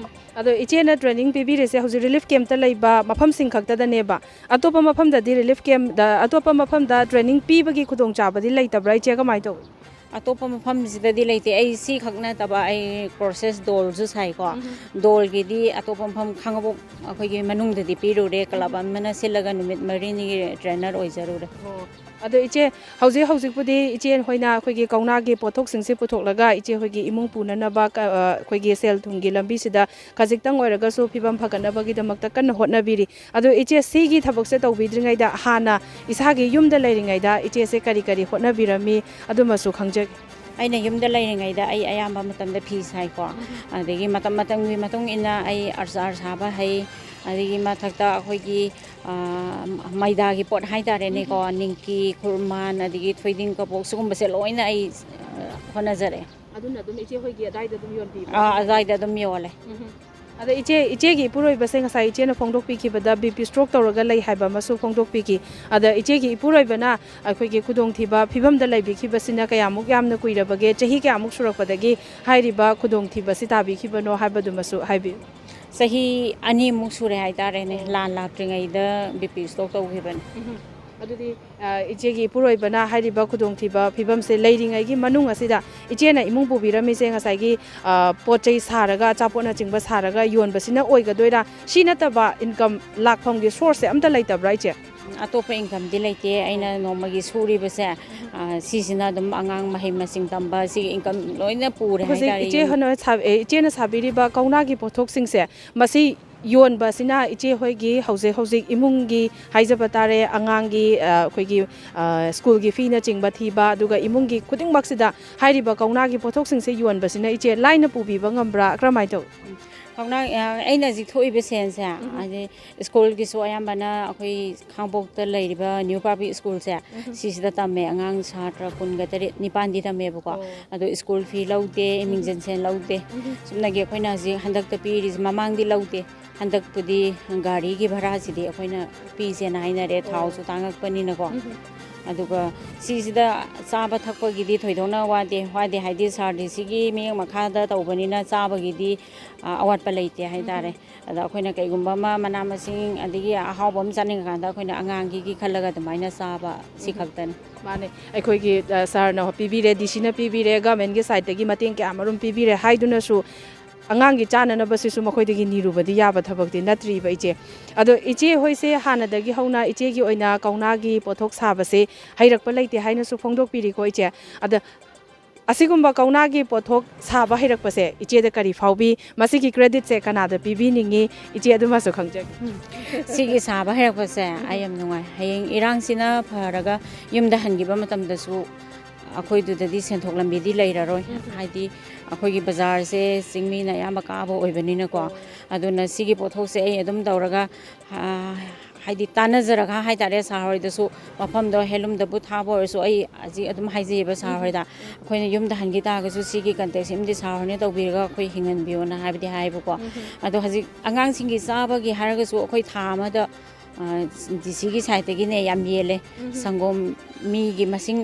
ꯑꯗꯣ ꯏꯆꯦꯅ training ꯄꯤꯕꯤꯔꯤꯁꯦ ꯍꯧꯖꯤꯛ ꯔꯤꯂꯤꯐ ꯀꯦꯝꯞꯇ ꯂꯩꯕ ꯃꯐꯝꯁꯤꯡ ꯈꯛꯇꯗꯅꯦꯕ꯫ ꯑꯇꯣꯞꯄ ꯃꯐꯝꯗꯗꯤ ꯔꯤꯂꯤꯐ ꯀꯦꯝꯞꯇ, ꯑꯇꯣꯞꯄ ꯃꯐꯝꯗ training ꯄꯤꯕꯒꯤ ꯈꯨꯗꯣꯡꯆꯥꯕꯗꯤ ꯂꯩꯇꯕ꯭ꯔꯥ ꯏꯆꯦ? ꯀꯃꯥꯏꯅ ꯇꯧꯏ? ꯑꯇꯣꯞꯄ ꯃꯐꯝꯁꯤꯗꯗꯤ ꯂꯩꯇꯦ꯫ ꯑꯩ ꯁꯤꯈꯛ ꯅꯠꯇꯕ ꯑꯩ ꯀ꯭ꯔꯣꯁꯦꯁ ꯗꯣꯜꯁꯨ ꯁꯥꯏꯀꯣ꯫ ꯗꯣꯜꯒꯤꯗꯤ ꯑꯇꯣꯞꯄ ꯃꯐꯝ ꯈꯥꯡꯉꯕꯣꯛ ꯑꯩꯈꯣꯏꯒꯤ ꯃꯅꯨꯡꯗꯗꯤ ꯄꯤꯔꯨꯔꯦ꯫ ꯀ꯭ꯂꯕ ꯑꯃꯅ ꯁꯤꯜꯂꯒ ꯅꯨꯃꯤꯠ ꯃꯔꯤꯅꯤꯒꯤ trainer ꯑꯣꯏꯖꯔꯨꯔꯦ꯫ ꯑꯣ꯫ ꯑꯗꯣ ꯏꯆꯦ, ꯍꯧꯖꯤꯛ ꯍꯧꯖꯤꯛꯄꯨꯗꯤ ꯏꯆꯦ ꯍꯣꯏꯅ ꯑꯩꯈꯣꯏꯒꯤ ꯀꯧꯅꯥꯒꯤ ꯄꯣꯠꯊꯣꯛꯁꯤꯡꯁꯤ ꯄꯨꯊꯣꯛꯂꯒ ꯏꯆꯦ ꯍꯣꯏꯒꯤ ꯏꯃꯨꯡ ꯄꯨꯅꯅꯕ ꯀ-, ꯑ, ꯑꯩꯈꯣꯏꯒꯤ ꯁꯦꯜ ꯊꯨꯝꯒꯤ ꯂꯝꯕꯤꯁꯤꯗ ꯈꯖꯤꯛꯇꯪ ꯑꯣꯏꯔꯒꯁꯨ ꯐꯤꯕꯝ ꯐꯒꯠꯅꯕꯒꯤꯗꯃꯛꯇ ꯀꯟꯅ ꯍꯣꯠꯅꯕꯤꯔꯤ꯫ ꯑꯗꯣ ꯏꯆꯦ, ꯁꯤꯒꯤ ꯊꯕꯛꯁꯦ ꯇꯧꯕꯤꯗ꯭ꯔꯤꯉꯩꯗ ꯍꯥꯟꯅ ꯏꯁꯥꯒꯤ ꯌꯨꯝꯗ ꯂꯩꯔꯤꯉꯩꯗ ꯏꯆꯦꯁꯦ ꯀꯔꯤ ꯀꯔꯤ ꯍꯣꯠꯅꯕꯤꯔꯝꯃꯤ? ꯑꯗꯨꯃꯁꯨ ꯈꯪꯖꯒꯦ꯫ ꯑꯩꯅ ꯌꯨꯝꯗ ꯂꯩꯔꯤꯉꯩꯗ ꯑꯩ ꯑꯌꯥꯝꯕ ꯃꯇꯝꯗ ꯐꯤ ꯁꯥꯏꯀꯣ꯫ ꯑꯗꯒꯤ ꯃꯇꯝ ꯃꯇꯝꯒꯤ ꯃꯇꯨꯡ ꯏꯟꯅ ꯑꯩ ꯑꯆꯥꯔ ꯁꯥꯕ ꯍꯩ꯫ ꯑꯗꯒꯤ ꯃꯊꯛꯇ ꯑꯩꯈꯣꯏꯒꯤ, ꯑ, ꯃꯩꯗꯥꯒꯤ ꯄꯣꯠ ꯍꯥꯏꯇꯥꯔꯦꯅꯦꯀꯣ, ꯅꯤꯡꯀꯤ, ꯈꯨꯔꯃꯥꯟ, ꯑꯗꯒꯤ ꯊꯣꯏꯗꯤꯡ ꯀꯕꯣꯛ, ꯁꯤꯒꯨꯝꯕꯁꯦ ꯂꯣꯏꯅ ꯑꯩ, ꯑ, ꯍꯣꯠꯅꯖꯔꯛꯑꯦ꯫ ꯑꯗꯨꯅ ꯑꯗꯨꯝ ꯏꯆꯦ ꯍꯣꯏꯒꯤ ꯑꯗꯥꯏꯗ ꯑꯗꯨꯝ ꯌꯣꯟꯕꯤꯕ꯭ꯔꯥ? ꯑꯥ, ꯑꯗꯨꯋꯥꯏꯗ ꯑꯗꯨꯝ ꯌꯣꯜꯂꯦ꯫ ꯑꯗꯣ ꯏꯆꯦ, ꯏꯆꯦꯒꯤ ꯏꯄꯨꯔꯣꯏꯕꯁꯦ ꯉꯁꯥꯏ ꯏꯆꯦꯅ ꯐꯣꯡꯗꯣꯛꯄꯤꯈꯤꯕꯗ BP stroke ꯇꯧꯔꯒ ꯂꯩ ꯍꯥꯏꯕ ꯑꯃꯁꯨ ꯐꯣꯡꯗꯣꯛꯄꯤꯈꯤ꯫ ꯑꯗ ꯏꯆꯦꯒꯤ ꯏꯄꯨꯔꯣꯏꯕꯅ ꯑꯩꯈꯣꯏꯒꯤ ꯈꯨꯗꯣꯡꯊꯤꯕ ꯐꯤꯕꯝꯗ ꯂꯩꯕꯤꯈꯤꯕꯁꯤꯅ ꯀꯌꯥꯃꯨꯛ ꯌꯥꯝꯅ ꯀꯨꯏꯔꯕꯒꯦ? ꯆꯍꯤ ꯀꯌꯥꯃꯨꯛ ꯁꯨꯔꯛꯄꯗꯒꯤ ꯍꯥꯏꯔꯤꯕ ꯈꯨꯗꯣꯡꯊꯤꯕꯁꯤ ꯇꯥꯕꯤꯈꯤꯕꯅꯣ ꯍꯥꯏꯕꯗꯨꯃꯁꯨ ꯍꯥꯏꯕꯤꯌꯨ꯫ ꯆꯍꯤ ꯑꯅꯤꯃꯨꯛ ꯁꯨꯔꯦ ꯍꯥꯏꯇꯥꯔꯦꯅꯦ, ꯂꯥꯟ ꯂꯥꯛꯇ꯭ꯔꯤꯉꯩꯗ BP stroke ꯇꯧꯈꯤꯕꯅꯦ꯫ ꯑꯗꯨꯗꯤ, ꯑ, ꯏꯆꯦꯒꯤ ꯏꯄꯨꯔꯣꯏꯕꯅ ꯍꯥꯏꯔꯤꯕ ꯈꯨꯗꯣꯡꯊꯤꯕ ꯐꯤꯕꯝꯁꯦ ꯂꯩꯔꯤꯉꯩꯒꯤ ꯃꯅꯨꯡ ꯑꯁꯤꯗ ꯏꯆꯦꯅ ꯏꯃꯨꯡ ꯄꯨꯕꯤꯔꯝꯃꯤꯁꯦ ꯉꯁꯥꯏꯒꯤ, ꯑ, ꯄꯣꯠ ꯆꯩ ꯁꯥꯔꯒ, ꯑꯆꯥꯄꯣꯠꯅꯆꯤꯡꯕ ꯁꯥꯔꯒ ꯌꯣꯟꯕꯁꯤꯅ ꯑꯣꯏꯒꯗꯣꯏꯔꯥ? ꯁꯤ ꯅꯠꯇꯕ income ꯂꯥꯛꯐꯝꯒꯤ source ꯁꯦ ꯑꯝꯇ ꯂꯩꯇꯕ꯭ꯔꯥ, ꯏꯆꯦ? ꯑꯇꯣꯞꯄ income ꯗꯤ ꯂꯩꯇꯦ꯫ ꯑꯩꯅ ꯅꯣꯡꯃꯒꯤ ꯁꯨꯔꯤꯕꯁꯦ, ꯑ, ꯁꯤꯁꯤꯅ ꯑꯗꯨꯝ ꯑꯉꯥꯡ ꯃꯍꯩ ꯃꯁꯤꯡ ꯇꯝꯕ, ꯁꯤꯒꯤ income ꯂꯣꯏꯅ ꯄꯨꯔꯦ ꯍꯧꯖꯤꯛ ꯍꯥꯏꯇꯥꯔꯦ ꯏꯆꯦ ꯌꯨꯝ꯫ ꯍꯣꯏꯅ ꯁꯥ-, ꯑꯦ, ꯏꯆꯦꯅ ꯁꯥꯕꯤꯔꯤꯕ ꯀꯧꯅꯥꯒꯤ ꯄꯣꯠꯊꯣꯛꯁꯤꯡꯁꯦ, ꯃꯁꯤ ꯌꯣꯟꯕꯁꯤꯅ ꯏꯆꯦ ꯍꯣꯏꯒꯤ ꯍꯧꯖꯤꯛ ꯍꯧꯖꯤꯛ ꯏꯃꯨꯡꯒꯤ ꯍꯥꯏꯖꯕ ꯇꯥꯔꯦ, ꯑꯉꯥꯡꯒꯤ, ꯑ, ꯑꯩꯈꯣꯏꯒꯤ, ꯑ, ꯁ꯭ꯀꯨꯜꯒꯤ ꯐꯤꯅꯆꯤꯡꯕ ꯊꯤꯕ, ꯑꯗꯨꯒ ꯏꯃꯨꯡꯒꯤ ꯈꯨꯗꯤꯡꯃꯛꯁꯤꯗ ꯍꯥꯏꯔꯤꯕ ꯀꯧꯅꯥꯒꯤ ꯄꯣꯠꯊꯣꯛꯁꯤꯡꯁꯦ ꯌꯣꯟꯕꯁꯤꯅ ꯏꯆꯦ ꯂꯥꯏꯅ ꯄꯨꯕꯤꯕ ꯉꯝꯕ꯭ꯔꯥ? ꯀꯔꯝꯍꯥꯏꯅ ꯇꯧꯏ? ꯀꯧꯅꯥ, ꯑ, ꯑꯩꯅ ꯍꯧꯖꯤꯛ ꯊꯣꯛꯏꯕ ꯁꯦꯟꯁꯦ, ꯎꯝ꯫ ꯍꯥꯏꯗꯤ ꯁ꯭ꯀꯨꯜꯒꯤꯁꯨ ꯑꯌꯥꯝꯕꯅ ꯑꯩꯈꯣꯏ ꯈꯥꯡꯄꯣꯛꯇ ꯂꯩꯔꯤꯕ ꯅ꯭ꯌꯨ ꯄꯥꯕ꯭ꯂꯤꯛ ꯁ꯭ꯀꯨꯜꯁꯦ, ꯎꯝ꯫ ꯁꯤꯁꯤꯗ ꯇꯝꯃꯦ꯫ ꯑꯉꯥꯡ ꯁꯥꯇ꯭ꯔ ꯀꯨꯟꯒ ꯇꯔꯦꯠ, ꯅꯤꯄꯥꯟꯗꯤ ꯇꯝꯃꯦꯕꯀꯣ꯫ ꯑꯣ꯫ ꯑꯗꯣ ꯁ꯭ꯀꯨꯜ ꯐꯤ ꯂꯧꯗꯦ, ꯎꯝ꯫ ꯃꯤꯡꯖꯟ ꯁꯦꯟ ꯂꯧꯗꯦ꯫ ꯎꯝ꯫ ꯆꯨꯝꯅꯒꯤ ꯑꯩꯈꯣꯏꯅ ꯍꯧꯖꯤꯛ ꯍꯟꯗꯛꯇ ꯄꯤꯔꯤꯁꯦ, ꯃꯃꯥꯡꯗꯤ ꯂꯧꯗꯦ꯫ ꯍꯟꯗꯛꯄꯨꯗꯤ ꯒꯥꯔꯤꯒꯤ ꯚꯔꯥꯁꯤꯗꯤ ꯑꯩꯈꯣꯏꯅ ꯄꯤꯁꯦꯅ ꯍꯥꯏꯅꯔꯦ, ꯑꯣ꯫ ꯊꯥꯎꯁꯨ ꯇꯥꯡꯉꯛꯄꯅꯤꯅꯀꯣ꯫ ꯎꯝ꯫ ꯑꯗꯨꯒ ꯁꯤꯁꯤꯗ ꯆꯥꯕ ꯊꯛꯄꯒꯤꯗꯤ ꯊꯣꯏꯗꯣꯛꯅ ꯋꯥꯗꯦ, ꯋꯥꯗꯦ ꯍꯥꯏꯗꯤ ꯁꯥꯔ ꯗꯤ ꯁꯤꯒꯤ ꯃꯤꯠꯌꯦꯡ ꯃꯈꯥꯗ ꯇꯧꯕꯅꯤꯅ ꯆꯥꯕꯒꯤꯗꯤ, ꯑ, ꯑꯋꯥꯠꯄ ꯂꯩꯇꯦ ꯍꯥꯏꯇꯥꯔꯦ꯫ ꯎꯝ꯫ ꯑꯗ ꯑꯩꯈꯣꯏꯅ ꯀꯩꯒꯨꯝꯕ ꯑꯃ ꯃꯅꯥ ꯃꯁꯤꯡ ꯑꯗꯒꯤ ꯑꯍꯥꯎꯕ ꯑꯃ ꯆꯥꯅꯤꯡꯉꯀꯥꯟꯗ ꯑꯩꯈꯣꯏꯅ ꯑꯉꯥꯡꯒꯤꯒꯤ ꯈꯜꯂꯒ ꯑꯗꯨꯃꯥꯏꯅ ꯆꯥꯕ, ꯁꯤ ꯎꯝ꯫ ꯈꯛꯇꯅꯤ꯫ ꯃꯥꯅꯦ, ꯑꯩꯈꯣꯏꯒꯤ, ꯑ, ꯁꯥꯔꯅ ꯄꯤꯕꯤꯔꯦ, ꯗꯤ ꯁꯤꯅ ꯄꯤꯕꯤꯔꯦ, government ꯀꯤ side ꯇꯒꯤ ꯃꯇꯦꯡ ꯀꯌꯥ ꯃꯔꯨꯝ ꯄꯤꯕꯤꯔꯦ ꯍꯥꯏꯗꯨꯅꯁꯨ ꯑꯉꯥꯡꯒꯤ ꯆꯥꯅꯅꯕꯁꯤꯁꯨ ꯃꯈꯣꯏꯗꯒꯤ ꯅꯤꯔꯨꯕꯗꯤ ꯌꯥꯕ ꯊꯕꯛꯇꯤ ꯅꯠꯇ꯭ꯔꯤꯕ, ꯏꯆꯦ꯫ ꯑꯗꯣ ꯏꯆꯦ ꯍꯣꯏꯁꯦ ꯍꯥꯟꯅꯗꯒꯤ ꯍꯧꯅ ꯏꯆꯦꯒꯤ ꯑꯣꯏꯅ ꯀꯧꯅꯥꯒꯤ ꯄꯣꯠꯊꯣꯛ ꯁꯥꯕꯁꯦ ꯍꯩꯔꯛꯄ ꯂꯩꯇꯦ ꯍꯥꯏꯅꯁꯨ ꯐꯣꯡꯗꯣꯛꯄꯤꯔꯤꯀꯣ, ꯏꯆꯦ꯫ ꯑꯗ ꯑꯁꯤꯒꯨꯝꯕ ꯀꯧꯅꯥꯒꯤ ꯄꯣꯠꯊꯣꯛ ꯁꯥꯕ ꯍꯩꯔꯛꯄꯁꯦ ꯏꯆꯦꯗ ꯀꯔꯤ ꯐꯥꯎꯕꯤ? ꯃꯁꯤꯒꯤ credit ꯁꯦ ꯀꯅꯥꯗ ꯄꯤꯕꯤꯅꯤꯡꯉꯤ? ꯏꯆꯦ ꯑꯗꯨꯃꯁꯨ ꯈꯪꯖꯒꯦ꯫ ꯁꯤꯒꯤ ꯁꯥꯕ ꯍꯩꯔꯛꯄꯁꯦ ꯑꯩ ꯌꯥꯝ ꯅꯨꯡꯉꯥꯏ꯫ ꯍꯌꯦꯡ ꯏꯔꯥꯡꯁꯤꯅ ꯐꯔꯒ ꯌꯨꯝꯗ ꯍꯟꯈꯤꯕ ꯃꯇꯝꯗꯁꯨ ꯑꯩꯈꯣꯏꯗꯨꯗꯗꯤ ꯁꯦꯟꯊꯣꯛ ꯂꯝꯕꯤꯗꯤ ꯂꯩꯔꯔꯣꯏ꯫ ꯎꯝ꯫ ꯍꯥꯏꯗꯤ ꯑꯩꯈꯣꯏꯒꯤ ꯕꯖꯥꯔꯁꯦ ꯆꯤꯡꯃꯤꯅ ꯑꯌꯥꯝꯕ ꯀꯥꯕ ꯑꯣꯏꯕꯅꯤꯅꯀꯣ꯫ ꯑꯣ꯫ ꯑꯗꯨꯅ ꯁꯤꯒꯤ ꯄꯣꯠꯊꯣꯛꯁꯦ ꯑꯩ ꯑꯗꯨꯝ ꯇꯧꯔꯒ, ꯑ, ꯍꯥꯏꯗꯤ ꯇꯥꯟꯅꯖꯔꯒ ꯍꯥꯏꯇꯥꯔꯦ, ꯁꯥꯔ ꯍꯣꯏꯗꯁꯨ ꯃꯐꯝꯗꯣ handloom ꯗꯕꯨ ꯊꯥꯕ ꯑꯣꯏꯔꯁꯨ ꯑꯩ ꯍꯧꯖꯤꯛ ꯑꯗꯨꯝ ꯍꯥꯏꯖꯩꯌꯦꯕ ꯁꯥꯔ ꯎꯝ꯫ ꯍꯣꯏꯗ꯫ ꯑꯩꯈꯣꯏꯅ ꯌꯨꯝꯗ ꯍꯟꯈꯤ ꯇꯥꯔꯒꯁꯨ ꯁꯤꯒꯤ contact ꯁꯤꯃꯗꯤ ꯁꯥꯔ ꯍꯣꯏꯅ ꯇꯧꯕꯤꯔꯒ ꯑꯩꯈꯣꯏ ꯍꯤꯡꯍꯟꯕꯤꯌꯣꯅ ꯍꯥꯏꯕꯗꯤ ꯍꯥꯏꯌꯦꯕꯀꯣ꯫ ꯎꯝ꯫ ꯑꯗꯣ ꯍꯧꯖꯤꯛ ꯑꯉꯥꯡꯁꯤꯡꯒꯤ ꯆꯥꯕꯒꯤ ꯍꯥꯏꯔꯒꯁꯨ ꯑꯩꯈꯣꯏ ꯊꯥ ꯑꯃꯗ, ꯑ, ꯗꯤ ꯁꯤꯒꯤ side ꯇꯒꯤꯅꯦ ꯌꯥꯝ ꯌꯦꯜꯂꯦ꯫ ꯎꯝ꯫ ꯁꯪꯒꯣꯝ ꯃꯤꯒꯤ ꯃꯁꯤꯡ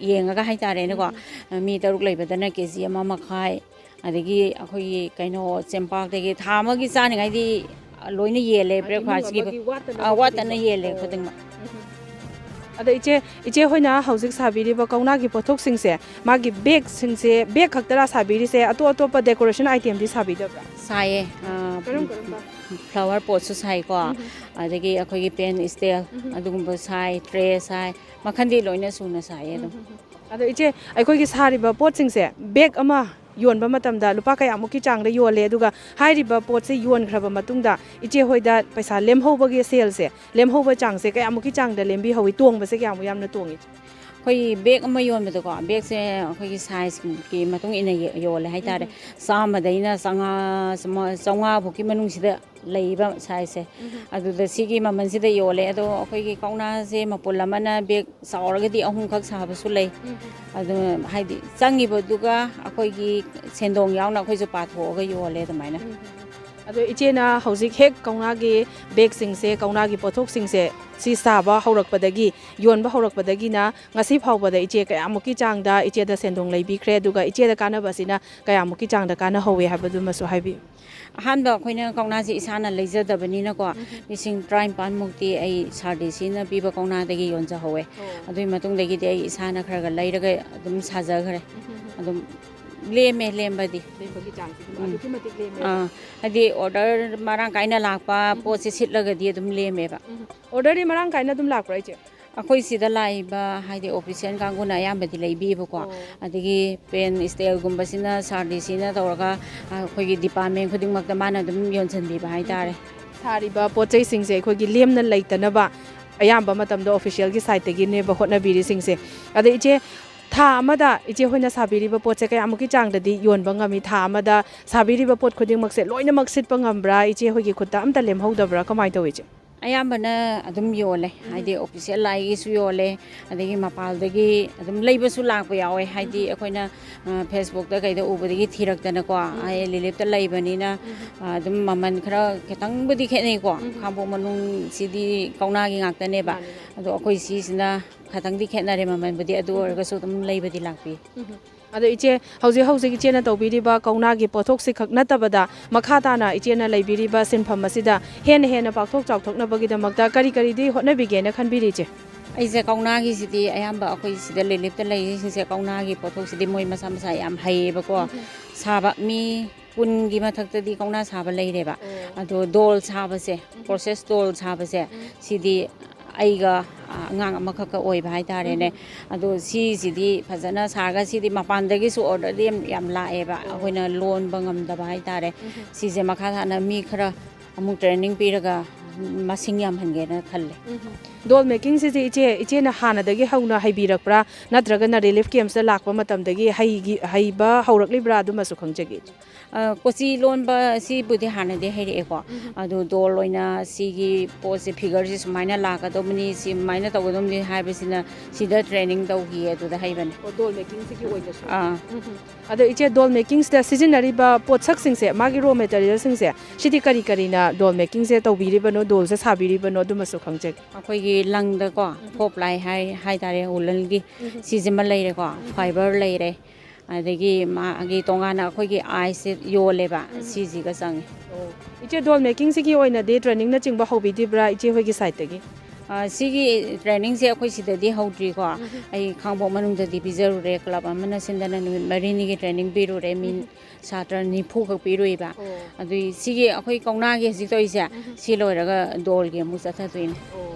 ꯌꯦꯡꯉꯒ ꯍꯥꯏꯇꯥꯔꯦꯅꯦꯀꯣ꯫ ꯎꯝ꯫ ꯃꯤ ꯇꯔꯨꯛ ꯂꯩꯕꯗꯅ ꯀꯦ ꯖꯤ ꯑꯃ ꯃꯈꯥꯏ, ꯑꯗꯒꯤ ꯑꯩꯈꯣꯏꯒꯤ ꯀꯩꯅꯣ ꯆꯦꯡꯄꯥꯛꯇꯒꯤ ꯊꯥ ꯑꯃꯒꯤ ꯆꯥꯅꯤꯡꯉꯥꯏꯗꯤ ꯂꯣꯏꯅ ꯌꯦꯜꯂꯦ, ꯏꯃꯨꯡ breakfast ꯀꯤ꯫ ꯑꯃꯒꯤ ꯋꯥꯠꯇꯅꯕ ꯑꯥ, ꯋꯥꯠꯇꯅ ꯈꯨꯗꯤꯡꯃꯛ꯫ ꯌꯦꯜꯂꯦ ꯑꯣ꯫ ꯈꯨꯗꯤꯡꯃꯛ꯫ ꯎꯝ꯫ ꯑꯗ ꯏꯆꯦ, ꯏꯆꯦ ꯍꯣꯏꯅ ꯍꯧꯖꯤꯛ ꯁꯥꯕꯤꯔꯤꯕ ꯀꯧꯅꯥꯒꯤ ꯄꯣꯠꯊꯣꯛꯁꯤꯡꯁꯦ, ꯃꯥꯒꯤ ꯕꯦꯒꯁꯤꯡꯁꯦ, ꯕꯦꯒ ꯈꯛꯇꯔꯥ ꯁꯥꯕꯤꯔꯤꯁꯦ, ꯑꯇꯣꯞ ꯑꯇꯣꯞꯄ decoration item ꯗꯤ ꯁꯥꯕꯤꯗꯕ꯭ꯔꯥ? ꯁꯥꯏꯌꯦ꯫ ꯑ, ꯀꯔꯝ ꯀꯔꯝꯕ? Flower pot ꯁꯨ ꯁꯥꯏꯀꯣ꯫ ꯑꯗꯒꯤ ꯑꯩꯈꯣꯏꯒꯤ pen stand ꯑꯗꯨꯒꯨꯝꯕ ꯁꯥꯏ, tray ꯁꯥꯏ, ꯃꯈꯟꯗꯤ ꯂꯣꯏꯅ ꯁꯨꯅ ꯁꯥꯏꯌꯦ ꯑꯗꯨꯝ꯫ ꯑꯗꯣ ꯏꯆꯦ, ꯑꯩꯈꯣꯏꯒꯤ ꯁꯥꯔꯤꯕ ꯄꯣꯠꯁꯤꯡꯁꯦ, ꯕꯦꯒ ꯑꯃ ꯌꯣꯟꯕ ꯃꯇꯝꯗ ꯂꯨꯄꯥ ꯀꯌꯥꯃꯨꯛꯀꯤ ꯆꯥꯡꯗ ꯌꯣꯜꯂꯦ? ꯑꯗꯨꯒ ꯍꯥꯏꯔꯤꯕ ꯄꯣꯠꯁꯦ ꯌꯣꯟꯈ꯭ꯔꯕ ꯃꯇꯨꯡꯗ ꯏꯆꯦ ꯍꯣꯏꯗ ꯄꯩꯁꯥ ꯂꯦꯝꯍꯧꯕꯒꯤ, ꯁꯦꯜꯁꯦ ꯂꯦꯝꯍꯧꯕ ꯆꯥꯡꯁꯦ ꯀꯌꯥꯃꯨꯛꯀꯤ ꯆꯥꯡꯗ ꯂꯦꯝꯕꯤꯍꯧꯋꯤ? ꯇꯣꯡꯕꯁꯦ ꯀꯌꯥꯃꯨꯛ ꯌꯥꯝꯅ ꯇꯣꯡꯉꯤ? ꯑꯩꯈꯣꯏꯒꯤ ꯕꯦꯒ ꯑꯃ ꯌꯣꯟꯕꯗꯀꯣ, ꯕꯦꯒꯁꯦ ꯑꯩꯈꯣꯏꯒꯤ size ꯀꯤ ꯃꯇꯨꯡ ꯏꯟꯅ ꯌꯣ-, ꯌꯣꯜꯂꯦ ꯍꯥꯏꯇꯥꯔꯦ꯫ ꯆꯥꯝꯃꯗꯩꯅ ꯆꯥꯝꯃꯉꯥ, ꯆꯥꯝꯃꯉꯥ ꯐꯥꯎꯀꯤ ꯃꯅꯨꯡꯁꯤꯗ ꯂꯩꯕ size ꯁꯦ꯫ ꯑꯗꯨꯗ ꯁꯤꯒꯤ ꯃꯃꯜꯁꯤꯗ ꯌꯣꯜꯂꯦ꯫ ꯑꯗꯣ ꯑꯩꯈꯣꯏꯒꯤ ꯀꯧꯅꯥꯁꯦ ꯃꯄꯨꯜ ꯑꯃꯅ ꯕꯦꯒ ꯆꯥꯎꯔꯒꯗꯤ ꯑꯍꯨꯝꯈꯛ ꯁꯥꯕꯁꯨ ꯂꯩ꯫ ꯑꯗꯨ ꯍꯥꯏꯗꯤ ꯆꯪꯉꯤꯕꯗꯨꯒ ꯑꯩꯈꯣꯏꯒꯤ ꯁꯦꯟꯗꯣꯡ ꯌꯥꯎꯅ ꯑꯩꯈꯣꯏꯁꯨ ꯄꯥꯊꯣꯛꯑꯒ ꯌꯣꯜꯂꯦ ꯑꯗꯨꯃꯥꯏꯅ꯫ ꯑꯗꯣ ꯏꯆꯦꯅ ꯍꯧꯖꯤꯛ ꯍꯦꯛ ꯀꯧꯅꯥꯒꯤ ꯕꯦꯒꯁꯤꯡꯁꯦ, ꯀꯧꯅꯥꯒꯤ ꯄꯣꯠꯊꯣꯛꯁꯤꯡꯁꯦ ꯁꯤ ꯁꯥꯕ ꯍꯧꯔꯛꯄꯗꯒꯤ, ꯌꯣꯟꯕ ꯍꯧꯔꯛꯄꯗꯒꯤꯅ ꯉꯁꯤ ꯐꯥꯎꯕꯗ ꯏꯆꯦ ꯀꯌꯥꯃꯨꯛꯀꯤ ꯆꯥꯡꯗ ꯏꯆꯦꯗ ꯁꯦꯟꯗꯣꯡ ꯂꯩꯕꯤꯈ꯭ꯔꯦ? ꯑꯗꯨꯒ ꯏꯆꯦꯗ ꯀꯥꯟꯅꯕꯁꯤꯅ ꯀꯌꯥꯃꯨꯛꯀꯤ ꯆꯥꯡꯗ ꯀꯥꯟꯅꯍꯧꯋꯦ ꯍꯥꯏꯕꯗꯨꯃꯁꯨ ꯍꯥꯏꯕꯤꯌꯨ꯫ ꯑꯍꯥꯟꯕ ꯑꯩꯈꯣꯏꯅ ꯀꯧꯅꯥꯁꯦ ꯏꯁꯥꯅ ꯂꯩꯖꯗꯕꯅꯤꯅꯀꯣ, ꯂꯤꯁꯤꯡ ꯇꯔꯥꯅꯤꯄꯥꯟ ꯃꯨꯛꯇꯤ ꯑꯩ ꯁꯥꯔ ꯗꯤ ꯁꯤꯅ ꯄꯤꯕ ꯀꯧꯅꯥꯗꯒꯤ ꯌꯣꯟꯖꯍꯧꯋꯦ꯫ ꯑꯗꯨꯒꯤ ꯃꯇꯨꯡꯗꯒꯤꯗꯤ ꯑꯩ ꯏꯁꯥꯅ ꯈꯔ ꯈꯔ ꯂꯩꯔꯒ ꯑꯗꯨꯝ ꯁꯥꯖꯈ꯭ꯔꯦ꯫ ꯑꯗꯨꯝ ꯂꯦꯝꯃꯦ, ꯂꯦꯝꯕꯗꯤ꯫ ꯂꯦꯝꯕꯒꯤ ꯆꯥꯡꯁꯤ ꯑꯗꯨꯝ ꯎꯝ꯫ ꯑꯗꯨꯛꯀꯤ ꯃꯇꯤꯛ ꯂꯦꯝꯃꯦꯕ꯫ ꯑꯥ, ꯍꯥꯏꯗꯤ order ꯃꯔꯥꯡ ꯀꯥꯏꯅ ꯂꯥꯛꯄ, ꯄꯣꯠꯁꯦ ꯁꯤꯠꯂꯒꯗꯤ ꯑꯗꯨꯝ ꯂꯦꯝꯃꯦꯕ꯫ Order ꯗꯤ ꯃꯔꯥꯡ ꯀꯥꯏꯅ ꯑꯗꯨꯝ ꯂꯥꯛꯄ꯭ꯔꯥ ꯏꯆꯦ? ꯑꯩꯈꯣꯏ ꯁꯤꯗ ꯂꯥꯛꯏꯕ ꯍꯥꯏꯗꯤ official ꯀꯥꯡꯕꯨꯅ ꯑꯌꯥꯝꯕꯗꯤ ꯂꯩꯕꯤꯌꯦꯕꯀꯣ꯫ ꯑꯗꯒꯤ pen stand ꯒꯨꯝꯕꯁꯤꯅ ꯁꯥꯔ ꯗꯤ ꯁꯤꯅ ꯇꯧꯔꯒ ꯑꯩꯈꯣꯏꯒꯤ department ꯈꯨꯗꯤꯡꯃꯛꯇ ꯃꯥꯅ ꯑꯗꯨꯝ ꯌꯣꯟꯁꯤꯟꯕꯤꯕ ꯍꯥꯏꯇꯥꯔꯦ꯫ ꯁꯥꯔꯤꯕ ꯄꯣꯠ ꯆꯩꯁꯤꯡꯁꯦ ꯑꯩꯈꯣꯏꯒꯤ ꯂꯦꯝꯅ ꯂꯩꯇꯅꯕ ꯑꯌꯥꯝꯕ ꯃꯇꯝꯗ official ꯒꯤ side ꯇꯒꯤꯅꯦꯕ ꯍꯣꯠꯅꯕꯤꯔꯤꯁꯤꯡꯁꯦ꯫ ꯑꯗ ꯏꯆꯦ, ꯊꯥ ꯑꯃꯗ ꯏꯆꯦ ꯍꯣꯏꯅ ꯁꯥꯕꯤꯔꯤꯕ ꯄꯣꯠꯁꯦ ꯀꯌꯥꯃꯨꯛꯀꯤ ꯆꯥꯡꯗꯗꯤ ꯌꯣꯟꯕ ꯉꯝꯃꯤ? ꯊꯥ ꯑꯃꯗ ꯁꯥꯕꯤꯔꯤꯕ ꯄꯣꯠ ꯈꯨꯗꯤꯡꯃꯛꯁꯦ ꯂꯣꯏꯅꯃꯛ ꯁꯤꯠꯄ ꯉꯝꯕ꯭ꯔꯥ? ꯏꯆꯦ ꯍꯣꯏꯒꯤ ꯈꯨꯠꯇ ꯑꯝꯇ ꯂꯦꯝꯍꯧꯗꯕ꯭ꯔꯥ? ꯀꯃꯥꯏꯅ ꯇꯧꯏ ꯏꯆꯦ? ꯑꯌꯥꯝꯕꯅ ꯑꯗꯨꯝ ꯌꯣꯜꯂꯦ꯫ ꯍꯥꯏꯗꯤ official ꯂꯥꯏꯒꯤꯁꯨ ꯌꯣꯜꯂꯦ, ꯑꯗꯒꯤ ꯃꯄꯥꯟꯗꯒꯤ ꯑꯗꯨꯝ ꯂꯩꯕꯁꯨ ꯂꯥꯛꯄ ꯌꯥꯎꯋꯦ꯫ ꯍꯥꯏꯗꯤ ꯑꯩꯈꯣꯏꯅ, ꯑ, Facebook ꯇ ꯀꯩꯗ ꯎꯕꯗꯒꯤ ꯊꯤꯔꯛꯇꯅꯀꯣ, ꯑꯩ ꯂꯤꯂꯤꯞꯇ ꯂꯩꯕꯅꯤꯅ, ꯑ, ꯑꯗꯨꯝ ꯃꯃꯜ ꯈꯔ ꯈꯤꯇꯪꯕꯨꯗꯤ ꯈꯦꯠꯅꯩꯀꯣ꯫ ꯈꯥꯡꯕꯣꯛ ꯃꯅꯨꯡꯁꯤꯗꯤ ꯀꯧꯅꯥꯒꯤ ꯉꯥꯛꯇꯅꯦꯕ꯫ ꯑꯗꯣ ꯑꯩꯈꯣꯏ ꯁꯤꯁꯤꯅ ꯈꯤꯇꯪꯗꯤ ꯈꯦꯠꯅꯔꯦ ꯃꯃꯜꯕꯨꯗꯤ, ꯑꯗꯨ ꯑꯣꯏꯔꯒꯁꯨ ꯑꯗꯨꯝ ꯂꯩꯕꯗꯤ ꯂꯥꯛꯄꯤ꯫ ꯑꯗꯣ ꯏꯆꯦ, ꯍꯧꯖꯤꯛ ꯍꯧꯖꯤꯛ ꯏꯆꯦꯅ ꯇꯧꯕꯤꯔꯤꯕ ꯀꯧꯅꯥꯒꯤ ꯄꯣꯠꯊꯣꯛꯁꯤ ꯈꯛ ꯅꯠꯇꯕꯗ, ꯃꯈꯥ ꯇꯥꯅ ꯏꯆꯦꯅ ꯂꯩꯕꯤꯔꯤꯕ ꯁꯤꯟꯐꯝ ꯑꯁꯤꯗ ꯍꯦꯟꯅ ꯍꯦꯟꯅ ꯄꯥꯛꯊꯣꯛ ꯆꯥꯎꯊꯣꯛꯅꯕꯒꯤꯗꯃꯛꯇ ꯀꯔꯤ ꯀꯔꯤꯗꯤ ꯍꯣꯠꯅꯕꯤꯒꯦꯅ ꯈꯟꯕꯤꯔꯤ ꯏꯆꯦ? ꯑꯩꯁꯦ ꯀꯧꯅꯥꯒꯤꯁꯤꯗꯤ ꯑꯌꯥꯝꯕ ꯑꯩꯈꯣꯏ ꯁꯤꯗ ꯂꯤꯂꯤꯞꯇ ꯂꯩꯔꯤꯁꯤꯡꯁꯦ ꯀꯧꯅꯥꯒꯤ ꯄꯣꯠꯊꯣꯛꯁꯤꯗꯤ ꯃꯣꯏ ꯃꯁꯥ ꯃꯁꯥ ꯌꯥꯝ ꯍꯩꯌꯦꯕꯀꯣ꯫ ꯁꯥꯕ ꯃꯤ ꯀꯨꯟꯒꯤ ꯃꯊꯛꯇꯗꯤ ꯀꯧꯅꯥ ꯁꯥꯕ ꯂꯩꯔꯦꯕ꯫ ꯑꯗꯣ ꯗꯣꯜ ꯁꯥꯕꯁꯦ, ꯄ꯭ꯔꯣꯁꯦꯁ ꯗꯣꯜ ꯁꯥꯕꯁꯦ, ꯁꯤꯗꯤ ꯑꯩꯒ ꯑꯉꯥꯡ ꯑꯃꯈꯛꯀ ꯑꯣꯏꯕ ꯍꯥꯏꯇꯥꯔꯦꯅꯦ꯫ ꯑꯗꯣ ꯁꯤꯁꯤꯗꯤ ꯐꯖꯅ ꯁꯥꯔꯒ ꯁꯤꯗꯤ ꯃꯄꯥꯟꯗꯒꯤꯁꯨ ꯑꯣꯔꯗꯔꯗꯤ ꯌꯥꯝ ꯌꯥꯝ ꯂꯥꯛꯑꯦꯕ, ꯑꯩꯈꯣꯏꯅ ꯂꯣꯟꯕ ꯉꯝꯗꯕ ꯍꯥꯏꯇꯥꯔꯦ꯫ ꯁꯤꯁꯦ ꯃꯈꯥ ꯇꯥꯅ ꯃꯤ ꯈꯔ ꯑꯃꯨꯛ ꯇ꯭ꯔꯦꯅꯤꯡ ꯄꯤꯔꯒ ꯃꯁꯤꯡ ꯌꯥꯝꯍꯟꯒꯦꯅ ꯈꯜꯂꯦ꯫ ꯗꯣꯜ ꯃꯦꯀꯤꯡꯁꯤꯗꯤ ꯏꯆꯦ, ꯏꯆꯦꯅ ꯍꯥꯟꯅꯗꯒꯤ ꯍꯧꯅ ꯍꯩꯕꯤꯔꯛꯄ꯭ꯔꯥ, ꯅꯠꯇ꯭ꯔꯒꯅ ꯔꯤꯂꯤꯐ ꯀꯦꯝꯁꯇ ꯂꯥꯛꯄ ꯃꯇꯝꯗꯒꯤ ꯍꯩꯒꯤ-, ꯍꯩꯕ ꯍꯧꯔꯛꯂꯤꯕ꯭ꯔꯥ, ꯑꯗꯨꯃꯁꯨ ꯈꯪꯖꯒꯦ꯫ ꯑ, ꯀꯣꯆꯤ ꯂꯣꯟꯕ ꯁꯤꯕꯨꯗꯤ ꯍꯥꯟꯅꯗꯤ ꯍꯩꯔꯛꯑꯦꯀꯣ꯫ ꯑꯗꯨ ꯗꯣꯜ ꯑꯣꯏꯅ ꯁꯤꯒꯤ ꯄꯣꯠꯁꯦ, ꯐꯤꯒꯔꯁꯦ ꯁꯨꯃꯥꯏꯅ ꯂꯥꯛꯀꯗꯧꯕꯅꯤ, ꯁꯨꯃꯥꯏꯅ ꯇꯧꯒꯗꯧꯕꯅꯤ ꯍꯥꯏꯕꯁꯤꯅ ꯁꯤꯗ ꯇ꯭ꯔꯦꯅꯤꯡ ꯇꯧꯈꯤꯌꯦ, ꯑꯗꯨꯗ ꯍꯩꯕꯅꯦ꯫ ꯑꯣ, ꯗꯣꯜ ꯃꯦꯀꯤꯡꯁꯤꯒꯤ ꯑꯣꯏꯅꯁꯨ꯫ ꯑꯥ꯫ ꯑꯗꯣ ꯏꯆꯦ, ꯗꯣꯜ ꯃꯦꯀꯤꯡꯁꯤꯗ ꯁꯤꯖꯤꯟꯅꯔꯤꯕ ꯄꯣꯠꯁꯛꯁꯤꯡꯁꯦ, ꯃꯥꯒꯤ ꯔꯣ ꯃꯦꯇꯔꯤꯌꯦꯜꯁꯤꯡꯁꯦ, ꯁꯤꯗꯤ ꯀꯔꯤ ꯀꯔꯤꯅ ꯗꯣꯜ ꯃꯦꯀꯤꯡꯁꯦ ꯇꯧꯕꯤꯔꯤꯕꯅꯣ, ꯗꯣꯜꯁꯦ ꯁꯥꯕꯤꯔꯤꯕꯅꯣ, ꯑꯗꯨꯃꯁꯨ ꯈꯪꯖꯒꯦ꯫ ꯑꯩꯈꯣꯏꯒꯤ ꯂꯪꯗꯀꯣ, ꯐꯣꯞ ꯄ꯭ꯂꯥꯏ ꯍꯥꯏ, ꯍꯥꯏꯇꯥꯔꯦ, ꯋꯨꯂꯟꯒꯤ, ꯁꯤꯁꯤꯃ ꯂꯩꯔꯦꯀꯣ, ꯐꯥꯏꯕꯔ ꯂꯩꯔꯦ, ꯑꯗꯒꯤ ꯃꯥꯒꯤ ꯇꯣꯉꯥꯟꯅ ꯑꯩꯈꯣꯏꯒꯤ ꯑꯥꯏꯁꯁꯦ ꯌꯣꯜꯂꯦꯕ, ꯁꯤꯁꯤꯒ ꯆꯪꯉꯤ꯫ ꯑꯣ, ꯏꯆꯦ, ꯗꯣꯜ ꯃꯦꯀꯤꯡꯁꯤꯒꯤ ꯑꯣꯏꯅꯗꯤ ꯇ꯭ꯔꯦꯅꯤꯡꯅꯆꯤꯡꯕ ꯍꯧꯕꯤꯗ꯭ꯔꯤꯕ꯭ꯔꯥ ꯏꯆꯦ ꯍꯣꯏꯒꯤ ꯁꯥꯏꯠꯇꯒꯤ? ꯑ, ꯁꯤꯒꯤ ꯇ꯭ꯔꯦꯅꯤꯡꯁꯦ ꯑꯩꯈꯣꯏ ꯁꯤꯗꯗꯤ ꯍꯧꯗ꯭ꯔꯤꯀꯣ꯫ ꯑꯩ ꯈꯥꯡꯄꯣꯛ ꯃꯅꯨꯡꯗꯗꯤ ꯄꯤꯖꯔꯨꯔꯦ, ꯀ꯭ꯂꯕ ꯑꯃꯅ ꯁꯤꯟꯗꯅ ꯅꯨꯃꯤꯠ ꯃꯔꯤꯅꯤꯒꯤ ꯇ꯭ꯔꯦꯅꯤꯡ ꯄꯤꯔꯨꯔꯦ, ꯃꯤ ꯁꯥꯇ꯭ꯔ ꯅꯤꯐꯨ ꯈꯛ ꯄꯤꯔꯨꯏꯕ꯫ ꯑꯗꯨꯏ ꯁꯤꯒꯤ ꯑꯩꯈꯣꯏ ꯀꯧꯅꯥꯒꯤ ꯍꯧꯖꯤꯛ ꯇꯧꯔꯤꯁꯦ, ꯁꯤ ꯂꯣꯏꯔꯒ ꯗꯣꯜꯒꯤ ꯑꯃꯨꯛ ꯆꯠꯊꯗꯣꯏꯅꯦ꯫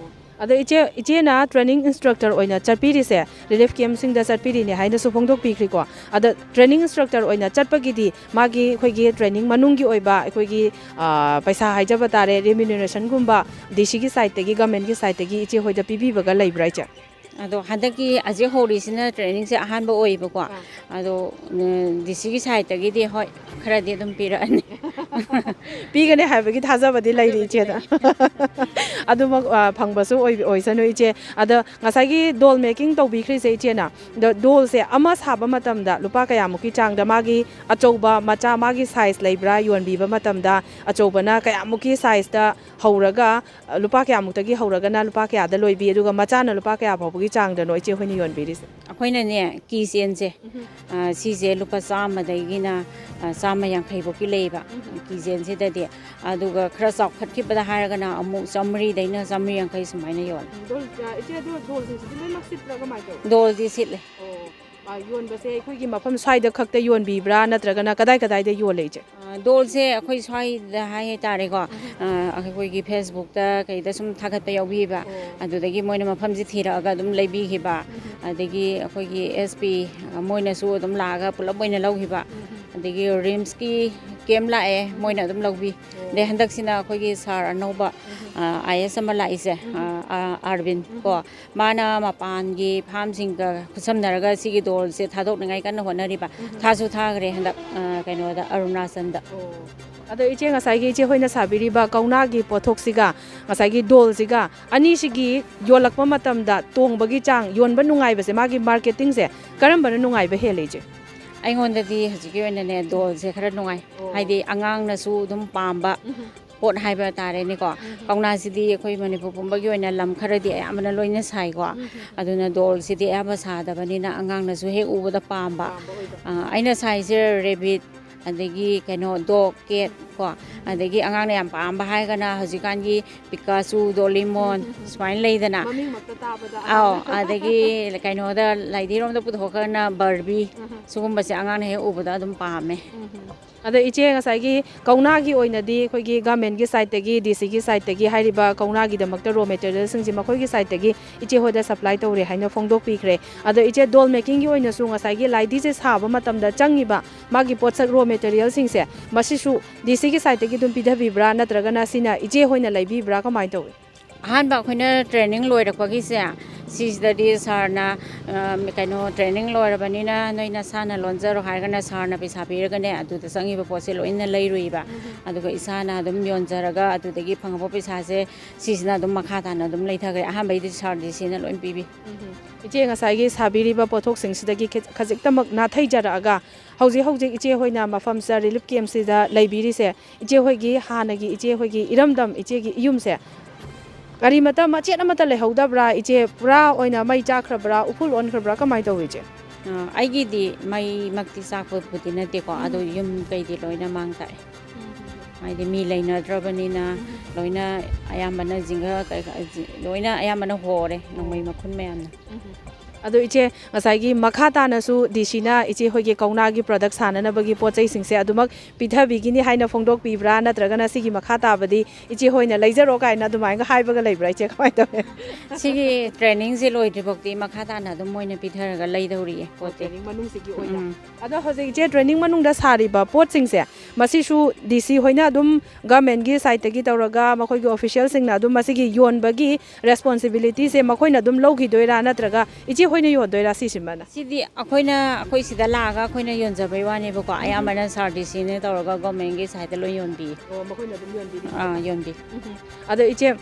ꯑꯗꯣ ꯏꯆꯦ, ꯏꯆꯦꯅ ꯇ꯭ꯔꯦꯅꯤꯡ ꯏꯟꯁꯇ꯭ꯔꯛꯇꯔ ꯑꯣꯏꯅ ꯆꯠꯄꯤꯔꯤꯁꯦ, ꯔꯤꯂꯤꯐ ꯀꯦꯝꯁꯤꯡꯗ ꯆꯠꯄꯤꯔꯤꯅꯦ ꯍꯥꯏꯅꯁꯨ ꯐꯣꯡꯗꯣꯛꯄꯤꯈ꯭ꯔꯤꯀꯣ꯫ ꯑꯗ ꯇ꯭ꯔꯦꯅꯤꯡ ꯏꯟꯁꯇ꯭ꯔꯛꯇꯔ ꯑꯣꯏꯅ ꯆꯠꯄꯒꯤꯗꯤ ꯃꯥꯒꯤ ꯑꯩꯈꯣꯏꯒꯤ ꯇ꯭ꯔꯦꯅꯤꯡ ꯃꯅꯨꯡꯒꯤ ꯑꯣꯏꯕ ꯑꯩꯈꯣꯏꯒꯤ, ꯑ, ꯄꯩꯁꯥ ꯍꯥꯏꯖꯕ ꯇꯥꯔꯦ, ꯔꯤꯃ꯭ꯌꯨꯅꯔꯦꯁꯟꯒꯨꯝꯕ ꯗꯤ ꯁꯤꯒꯤ ꯁꯥꯏꯠꯇꯒꯤ, ꯒꯃꯦꯟꯒꯤ ꯁꯥꯏꯠꯇꯒꯤ ꯏꯆꯦ ꯍꯣꯏꯗ ꯄꯤꯕꯤꯕꯒ ꯂꯩꯕ꯭ꯔꯥ ꯏꯆꯦ? ꯑꯗꯣ ꯍꯟꯗꯛꯀꯤ ꯍꯧꯖꯤꯛ ꯍꯧꯔꯤꯁꯤꯅ ꯇ꯭ꯔꯦꯅꯤꯡꯁꯦ ꯑꯍꯥꯟꯕ ꯑꯣꯏꯌꯦꯕꯀꯣ꯫ ꯑꯗꯣ, ꯎꯝ, ꯗꯤ ꯁꯤꯒꯤ ꯁꯥꯏꯠꯇꯒꯤꯗꯤ ꯍꯣꯏ, ꯈꯔꯗꯤ ꯑꯗꯨꯝ ꯄꯤꯔꯛꯑꯅꯤ꯫ ꯄꯤꯒꯅꯤ ꯍꯥꯏꯕꯒꯤ ꯊꯥꯖꯕꯗꯤ ꯂꯩꯔꯤ ꯏꯆꯦꯗ꯫ ꯑꯗꯨꯃꯛ, ꯑ, ꯐꯪꯕꯁꯨ ꯑꯣꯏ-, ꯑꯣꯏꯁꯅꯨ ꯏꯆꯦ꯫ ꯑꯗ ꯉꯁꯥꯏꯒꯤ ꯗꯣꯜ ꯃꯦꯀꯤꯡ ꯇꯧꯕꯤꯈ꯭ꯔꯤꯁꯦ ꯏꯆꯦꯅ, ꯑꯗꯣ ꯗꯣꯜꯁꯦ ꯑꯃ ꯁꯥꯕ ꯃꯇꯝꯗ ꯂꯨꯄꯥ ꯀꯌꯥꯃꯨꯛꯀꯤ ꯆꯥꯡꯗ, ꯃꯥꯒꯤ ꯑꯆꯧꯕ ꯃꯆꯥ ꯃꯥꯒꯤ ꯁꯥꯏꯖ ꯂꯩꯕ꯭ꯔꯥ? ꯌꯣꯟꯕꯤꯕ ꯃꯇꯝꯗ ꯑꯆꯧꯕꯅ ꯀꯌꯥꯃꯨꯛꯀꯤ ꯁꯥꯏꯖꯇ ꯍꯧꯔꯒ, ꯑ, ꯂꯨꯄꯥ ꯀꯌꯥꯃꯨꯛꯇꯒꯤ ꯍꯧꯔꯒꯅ ꯂꯨꯄꯥ ꯀꯌꯥꯗ ꯂꯣꯏꯕꯤ, ꯑꯗꯨꯒ ꯃꯆꯥꯅ ꯂꯨꯄꯥ ꯀꯌꯥ ꯐꯥꯎꯕꯒꯤ ꯆꯥꯡꯗꯅꯣ ꯏꯆꯦ ꯍꯣꯏꯅ ꯌꯣꯟꯕꯤꯔꯤꯁꯦ? ꯑꯩꯈꯣꯏꯅꯅꯦ, ꯀꯤ ꯆꯦꯟꯁꯦ, ꯑ, ꯁꯤꯁꯦ ꯂꯨꯄꯥ ꯆꯥꯝꯃꯗꯒꯤꯅ, ꯑ, ꯆꯥꯝꯃ ꯌꯥꯡꯈꯩ ꯐꯥꯎꯒꯤ ꯂꯩꯌꯦꯕ꯫ ꯁꯤꯖꯟꯁꯤꯗꯗꯤ꯫ ꯑꯗꯨꯒ ꯈꯔ ꯆꯥꯎꯈꯠꯈꯤꯕꯗ ꯍꯥꯏꯔꯒꯅ ꯑꯃꯨꯛ ꯆꯥꯃꯔꯤꯗꯩꯅ ꯆꯥꯃꯔꯤ ꯌꯥꯡꯈꯩ ꯁꯨꯃꯥꯏꯅ ꯌꯣꯜꯂꯦ꯫ ꯗꯣꯜ ꯏꯆꯦ ꯑꯗꯣ ꯗꯣꯜꯁꯤꯡꯁꯤꯗꯤ ꯂꯣꯏꯅꯃꯛ ꯁꯤꯠꯄ꯭ꯔꯥ ꯀꯃꯥꯏꯅ ꯇꯧꯋꯤ? ꯗꯣꯜꯗꯤ ꯁꯤꯠꯂꯦ꯫ ꯑꯣ, ꯌꯣꯟꯕꯁꯦ ꯑꯩꯈꯣꯏꯒꯤ ꯃꯐꯝ ꯁ꯭ꯋꯥꯏꯗ ꯈꯛꯇ ꯌꯣꯟꯕꯤꯕ꯭ꯔꯥ, ꯅꯠꯇ꯭ꯔꯒꯅ ꯀꯗꯥꯏ ꯀꯗꯥꯏꯗ ꯌꯣꯜꯂꯦ ꯏꯆꯦ? ꯗꯣꯜꯁꯦ ꯑꯩꯈꯣꯏ ꯁ꯭ꯋꯥꯏꯗ ꯍꯥꯏ ꯇꯥꯔꯦꯀꯣ, ꯑꯩꯈꯣꯏꯒꯤ ꯐꯦꯁꯕꯨꯛꯇ ꯀꯩꯗ ꯁꯨꯝ ꯊꯥꯒꯠꯄ ꯌꯥꯎꯕꯤꯕ, ꯑꯗꯨꯗꯒꯤ ꯃꯣꯏꯅ ꯃꯐꯝꯁꯦ ꯊꯤꯔꯛꯑꯒ ꯑꯗꯨꯝ ꯂꯩꯕꯤꯈꯤꯕ꯫ ꯑꯗꯒꯤ ꯑꯩꯈꯣꯏꯒꯤ ꯑꯦꯁ ꯄꯤ ꯃꯣꯏꯅꯁꯨ ꯑꯗꯨꯝ ꯂꯥꯛꯑꯒ ꯄꯨꯂꯞ ꯑꯣꯏꯅ ꯂꯧꯈꯤꯕ꯫ ꯑꯗꯒꯤ ꯔꯤꯝꯁꯀꯤ ꯀꯦꯝ ꯂꯥꯛꯑꯦ, ꯃꯣꯏꯅ ꯑꯗꯨꯝ ꯂꯧꯕꯤ꯫ ꯑꯗꯩ ꯍꯟꯗꯛꯁꯤꯅ ꯑꯩꯈꯣꯏꯒꯤ ꯁꯥꯔ ꯑꯅꯧꯕ ꯑꯥꯏ ꯑꯦꯁ ꯑꯃ ꯂꯥꯛꯏꯁꯦ, ꯑꯥꯔꯕꯤꯟ ꯀꯣ, ꯃꯥꯅ ꯃꯄꯥꯟꯒꯤ ꯐꯥꯝꯁꯤꯡꯒ ꯈꯨꯠꯁꯝꯅꯔꯒ ꯁꯤꯒꯤ ꯗꯣꯜꯁꯦ ꯊꯥꯗꯣꯛꯅꯤꯡꯉꯥꯏ ꯀꯟꯅ ꯍꯣꯠꯅꯔꯤꯕ꯫ ꯊꯥꯁꯨ ꯊꯥꯈ꯭ꯔꯦ ꯍꯟꯗꯛ ꯀꯩꯅꯣꯗ, ꯑꯔꯨꯅꯥꯆꯜꯗ꯫ ꯑꯗꯣ ꯏꯆꯦ, ꯉꯁꯥꯏꯒꯤ ꯏꯆꯦ ꯍꯣꯏꯅ ꯁꯥꯕꯤꯔꯤꯕ ꯀꯧꯅꯥꯒꯤ ꯄꯣꯠꯊꯣꯛꯁꯤꯒ ꯉꯁꯥꯏꯒꯤ ꯗꯣꯜꯁꯤꯒ ꯑꯅꯤꯁꯤꯒꯤ ꯌꯣꯜꯂꯛꯄ ꯃꯇꯝꯗ ꯇꯣꯡꯕꯒꯤ ꯆꯥꯡ, ꯌꯣꯟꯕ ꯅꯨꯡꯉꯥꯏꯕꯁꯦ, ꯃꯥꯒꯤ ꯃꯥꯔꯀꯦꯇꯤꯡꯁꯦ ꯀꯔꯝꯕꯅ ꯅꯨꯡꯉꯥꯏꯕ ꯍꯦꯜꯂꯦ ꯏꯆꯦ? ꯑꯩꯉꯣꯟꯗꯗꯤ ꯍꯧꯖꯤꯛꯀꯤ ꯑꯣꯏꯅꯅꯦ, ꯗꯣꯜꯁꯦ ꯈꯔ ꯅꯨꯡꯉꯥꯏ꯫ ꯍꯥꯏꯗꯤ ꯑꯉꯥꯡꯅꯁꯨ ꯑꯗꯨꯝ ꯄꯥꯝꯕ ꯄꯣꯠ ꯍꯥꯏꯕ ꯇꯥꯔꯦꯅꯦꯀꯣ꯫ ꯀꯧꯅꯥꯁꯤꯗꯤ ꯑꯩꯈꯣꯏ ꯃꯅꯤꯄꯨꯔ ꯄꯨꯝꯕꯒꯤ ꯑꯣꯏꯅ ꯂꯝ ꯈꯔꯗꯤ ꯑꯌꯥꯝꯕꯅ ꯂꯣꯏꯅ ꯁꯥꯏꯀꯣ꯫ ꯑꯗꯨꯅ ꯗꯣꯜꯁꯤꯗꯤ ꯑꯌꯥꯝꯕ ꯁꯥꯗꯕꯅꯤꯅ ꯑꯉꯥꯡꯅꯁꯨ ꯍꯦꯛ ꯎꯕꯗ ꯄꯥꯝꯕ꯫ ꯑꯩꯅ ꯁꯥꯏꯁꯦ ꯔꯦꯕꯤꯠ, ꯑꯗꯒꯤ ꯀꯩꯅꯣ, ꯗꯣꯛ, ꯀꯦꯠ ꯀꯣ, ꯑꯗꯒꯤ ꯑꯉꯥꯡꯅ ꯌꯥꯝ ꯄꯥꯝꯕ ꯍꯥꯏꯔꯒꯅ ꯍꯧꯖꯤꯛꯀꯥꯟꯒꯤ ꯄꯤꯀꯥꯆꯨ, ꯗꯣꯂꯤꯃꯣꯟ, ꯁꯨꯃꯥꯏꯅ ꯂꯩꯗꯅ꯫ ꯃꯃꯤꯡꯃꯛꯇ ꯇꯥꯕꯗ ꯑꯥꯎ, ꯑꯉꯥꯡꯅ ꯑꯗꯒꯤ ꯀꯩꯅꯣꯗ ꯂꯥꯏꯙꯤꯔꯣꯝꯗ ꯄꯨꯊꯣꯛꯈ꯭ꯔꯒꯅ ꯕꯥꯔꯕꯤ, ꯁꯤꯒꯨꯝꯕꯁꯦ ꯑꯉꯥꯡꯅ ꯍꯦꯛ ꯎꯕꯗ ꯑꯗꯨꯝ ꯄꯥꯝꯃꯦ꯫ ꯑꯗ ꯏꯆꯦ, ꯉꯁꯥꯏꯒꯤ ꯀꯧꯅꯥꯒꯤ ꯑꯣꯏꯅꯗꯤ ꯑꯩꯈꯣꯏꯒꯤ ꯒꯚꯔꯟꯃꯦꯟꯠꯀꯤ ꯁꯥꯏꯠꯇꯒꯤ, ꯗꯤ ꯁꯤꯒꯤ ꯁꯥꯏꯠꯇꯒꯤ ꯍꯥꯏꯔꯤꯕ ꯀꯧꯅꯥꯒꯤꯗꯃꯛꯇ ꯔꯣ ꯃꯦꯇꯔꯤꯌꯦꯜꯁꯤꯡꯁꯦ ꯃꯈꯣꯏꯒꯤ ꯁꯥꯏꯠꯇꯒꯤ ꯏꯆꯦ ꯍꯣꯏꯗ ꯁꯄ꯭ꯂꯥꯏ ꯇꯧꯔꯦ ꯍꯥꯏꯅ ꯐꯣꯡꯗꯣꯛꯄꯤꯈ꯭ꯔꯦ꯫ ꯑꯗꯣ ꯏꯆꯦ, ꯗꯣꯜ ꯃꯦꯀꯤꯡꯒꯤ ꯑꯣꯏꯅꯁꯨ ꯉꯁꯥꯏꯒꯤ ꯂꯥꯏꯙꯤꯁꯦ ꯁꯥꯕ ꯃꯇꯝꯗ ꯆꯪꯉꯤꯕ ꯃꯥꯒꯤ ꯄꯣꯠꯁꯛ, ꯔꯣ ꯃꯦꯇꯔꯤꯌꯦꯜꯁꯤꯡꯁꯦ, ꯃꯁꯤꯁꯨ ꯗꯤ ꯁꯤꯒꯤ ꯁꯥꯏꯠꯇꯒꯤ ꯑꯗꯨꯝ ꯄꯤꯊꯕꯤꯕ꯭ꯔꯥ, ꯅꯠꯇ꯭ꯔꯒꯅ ꯁꯤꯅ ꯏꯆꯦ ꯍꯣꯏꯅ ꯂꯩꯕꯤꯕ꯭ꯔꯥ, ꯀꯃꯥꯏꯅ ꯇꯧꯏ? ꯑꯍꯥꯟꯕ ꯑꯩꯈꯣꯏꯅ ꯇ꯭ꯔꯦꯅꯤꯡ ꯂꯣꯏꯔꯛꯄꯒꯤꯁꯦ, ꯁꯤꯁꯤꯗꯗꯤ ꯁꯥꯔꯅ, ꯑ, ꯀꯩꯅꯣ, ꯇ꯭ꯔꯦꯅꯤꯡ ꯂꯣꯏꯔꯕꯅꯤꯅ ꯅꯣꯏ ꯅꯁꯥꯅ ꯂꯣꯟꯖꯔꯣ ꯍꯥꯏꯔꯒꯅ ꯁꯥꯔꯅ ꯄꯩꯁꯥ ꯄꯤꯔꯒꯅꯦ, ꯑꯗꯨꯗ ꯆꯪꯉꯤꯕ ꯄꯣꯠꯁꯦ ꯂꯣꯏꯅ ꯂꯩꯔꯨꯏꯕ꯫ ꯑꯗꯨꯒ ꯏꯁꯥꯅ ꯑꯗꯨꯝ ꯌꯣꯟꯖꯔꯒ ꯑꯗꯨꯗꯒꯤ ꯐꯪꯉꯛꯄ ꯄꯩꯁꯥꯁꯦ ꯁꯤꯁꯤꯅ ꯑꯗꯨꯝ ꯃꯈꯥ ꯇꯥꯅ ꯑꯗꯨꯝ ꯂꯩꯊꯈ꯭ꯔꯦ꯫ ꯑꯍꯥꯟꯕꯩꯗꯤ ꯁꯥꯔ ꯗꯤ ꯁꯤꯅ ꯂꯣꯏ ꯄꯤꯕꯤ꯫ ꯏꯆꯦ, ꯉꯁꯥꯏꯒꯤ ꯁꯥꯕꯤꯔꯤꯕ ꯄꯣꯠꯊꯣꯛꯁꯤꯡꯁꯤꯗꯒꯤ ꯈꯤ-, ꯈꯖꯤꯛꯇꯃꯛ ꯅꯥꯊꯩꯖꯔꯛꯑꯒ ꯍꯧꯖꯤꯛ ꯍꯧꯖꯤꯛ ꯏꯆꯦ ꯍꯣꯏꯅ ꯃꯐꯝꯁꯤꯗ, ꯔꯤꯂꯤꯐ ꯀꯦꯝꯞꯁꯤꯗ ꯂꯩꯕꯤꯔꯤꯁꯦ, ꯏꯆꯦ ꯍꯣꯏꯒꯤ ꯍꯥꯟꯅꯒꯤ ꯏꯆꯦ ꯍꯣꯏꯒꯤ ꯏꯔꯝꯗꯝ, ꯏꯆꯦꯒꯤ ꯏꯌꯨꯝꯁꯦ ꯀꯔꯤꯃꯇ, ꯃꯆꯦꯠ ꯑꯃꯠꯇ ꯂꯩꯍꯧꯗꯕ꯭ꯔꯥ ꯏꯆꯦ? ꯄꯨꯔꯥ ꯑꯣꯏꯅ ꯃꯩ ꯆꯥꯛꯈ꯭ꯔꯕ꯭ꯔꯥ, ꯎꯐꯨꯜ ꯑꯣꯟꯈ꯭ꯔꯕ꯭ꯔꯥ, ꯀꯃꯥꯏꯅ ꯇꯧꯏ ꯏꯆꯦ? ꯑ, ꯑꯩꯒꯤꯗꯤ ꯃꯩꯃꯛꯇꯤ ꯆꯥꯛꯄꯕꯨꯗꯤ ꯅꯠꯇꯦꯀꯣ, ꯑꯗꯣ ꯌꯨꯝ ꯀꯩꯗꯤ ꯂꯣꯏꯅ ꯃꯥꯡ ꯇꯥꯛꯑꯦ꯫ ꯍꯥꯏꯗꯤ ꯃꯤ ꯂꯩꯅꯗ꯭ꯔꯕꯅꯤꯅ ꯂꯣꯏꯅ ꯑꯌꯥꯝꯕꯅ ꯖꯤꯡꯒ ꯀꯩꯀꯥ ꯖꯤ- ꯂꯣꯏꯅ ꯑꯌꯥꯝꯕꯅ ꯍꯣꯔꯦ ꯅꯣꯡꯃꯩ ꯃꯈꯨꯟ ꯃꯌꯥꯝꯅ꯫ ꯑꯗꯣ ꯏꯆꯦ, ꯉꯁꯥꯏꯒꯤ ꯃꯈꯥ ꯇꯥꯅꯁꯨ ꯗꯤ ꯁꯤꯅ ꯏꯆꯦ ꯍꯣꯏꯒꯤ ꯀꯧꯅꯥꯒꯤ ꯄ꯭ꯔꯗꯛ ꯁꯥꯅꯅꯕꯒꯤ ꯄꯣꯠ ꯆꯩꯁꯤꯡꯁꯦ ꯑꯗꯨꯃꯛ ꯄꯤꯊꯕꯤꯒꯤꯅꯤ ꯍꯥꯏꯅ ꯐꯣꯡꯗꯣꯛꯄꯤꯕ꯭ꯔꯥ, ꯅꯠꯇ꯭ꯔꯒꯅ ꯁꯤꯒꯤ ꯃꯈꯥ ꯇꯥꯕꯗꯤ ꯏꯆꯦ ꯍꯣꯏꯅ ꯂꯩꯖꯔꯣ ꯀꯥꯏꯅ ꯑꯗꯨꯃꯥꯏꯅꯒ ꯍꯥꯏꯕꯒ ꯂꯩꯕ꯭ꯔꯥ ꯏꯆꯦ, ꯀꯃꯥꯏꯅ ꯇꯧꯋꯤ? ꯁꯤꯒꯤ ꯇ꯭ꯔꯦꯅꯤꯡꯁꯦ ꯂꯣꯏꯗ꯭ꯔꯤꯐꯥꯎꯗꯤ ꯃꯈꯥ ꯇꯥꯅ ꯑꯗꯨꯝ ꯃꯣꯏꯅ ꯄꯤꯊꯔꯒ ꯂꯩꯗꯧꯔꯤꯌꯦ ꯄꯣꯠꯇꯤ꯫ ꯇ꯭ꯔꯦꯅꯤꯡ ꯃꯅꯨꯡꯁꯤꯒꯤ ꯑꯣꯏꯅ꯫ ꯎꯝ꯫ ꯑꯗꯣ ꯍꯧꯖꯤꯛ ꯏꯆꯦ ꯇ꯭ꯔꯦꯅꯤꯡ ꯃꯅꯨꯡꯗ ꯁꯥꯔꯤꯕ ꯄꯣꯠꯁꯤꯡꯁꯦ, ꯃꯁꯤꯁꯨ ꯗꯤ ꯁꯤ ꯍꯣꯏꯅ ꯑꯗꯨꯝ ꯒꯃꯦꯟꯒꯤ ꯁꯥꯏꯠꯇꯒꯤ ꯇꯧꯔꯒ ꯃꯈꯣꯏꯒꯤ ꯑꯣꯐꯤꯁꯤꯌꯦꯜꯁꯤꯡꯅ ꯑꯗꯨꯝ ꯃꯁꯤꯒꯤ ꯌꯣꯟꯕꯒꯤ ꯔꯦꯁꯄꯣꯟꯁꯤꯕꯤꯂꯤꯇꯤꯁꯦ ꯃꯈꯣꯏꯅ ꯑꯗꯨꯝ ꯂꯧꯈꯤꯗꯣꯏꯔꯥ, ꯅꯠꯇ꯭ꯔꯒ ꯏꯆꯦ ꯍꯣꯏꯅ ꯌꯣꯟꯗꯣꯏꯔꯥ ꯁꯤꯁꯤꯃꯅ? ꯁꯤꯗꯤ ꯑꯩꯈꯣꯏꯅ ꯑꯩꯈꯣꯏ ꯁꯤꯗ ꯂꯥꯛꯑꯒ ꯑꯩꯈꯣꯏꯅ ꯌꯣꯟꯖꯕꯩ ꯋꯥꯅꯦꯕꯀꯣ, ꯑꯌꯥꯝꯕꯅ ꯁꯥꯔ ꯗꯤ ꯁꯤꯅ ꯇꯧꯔꯒ ꯒꯣꯔꯃꯦꯟꯒꯤ ꯁꯥꯏꯠꯇ ꯂꯣꯏ ꯌꯣꯟꯕꯤꯌꯦ꯫ ꯑꯣ, ꯃꯈꯣꯏꯅ ꯑꯗꯨꯝ ꯌꯣꯟꯕꯤꯔꯤ꯫ ꯑꯥ, ꯌꯣꯟꯕꯤ꯫ ꯑꯗꯣ ꯏꯆꯦ,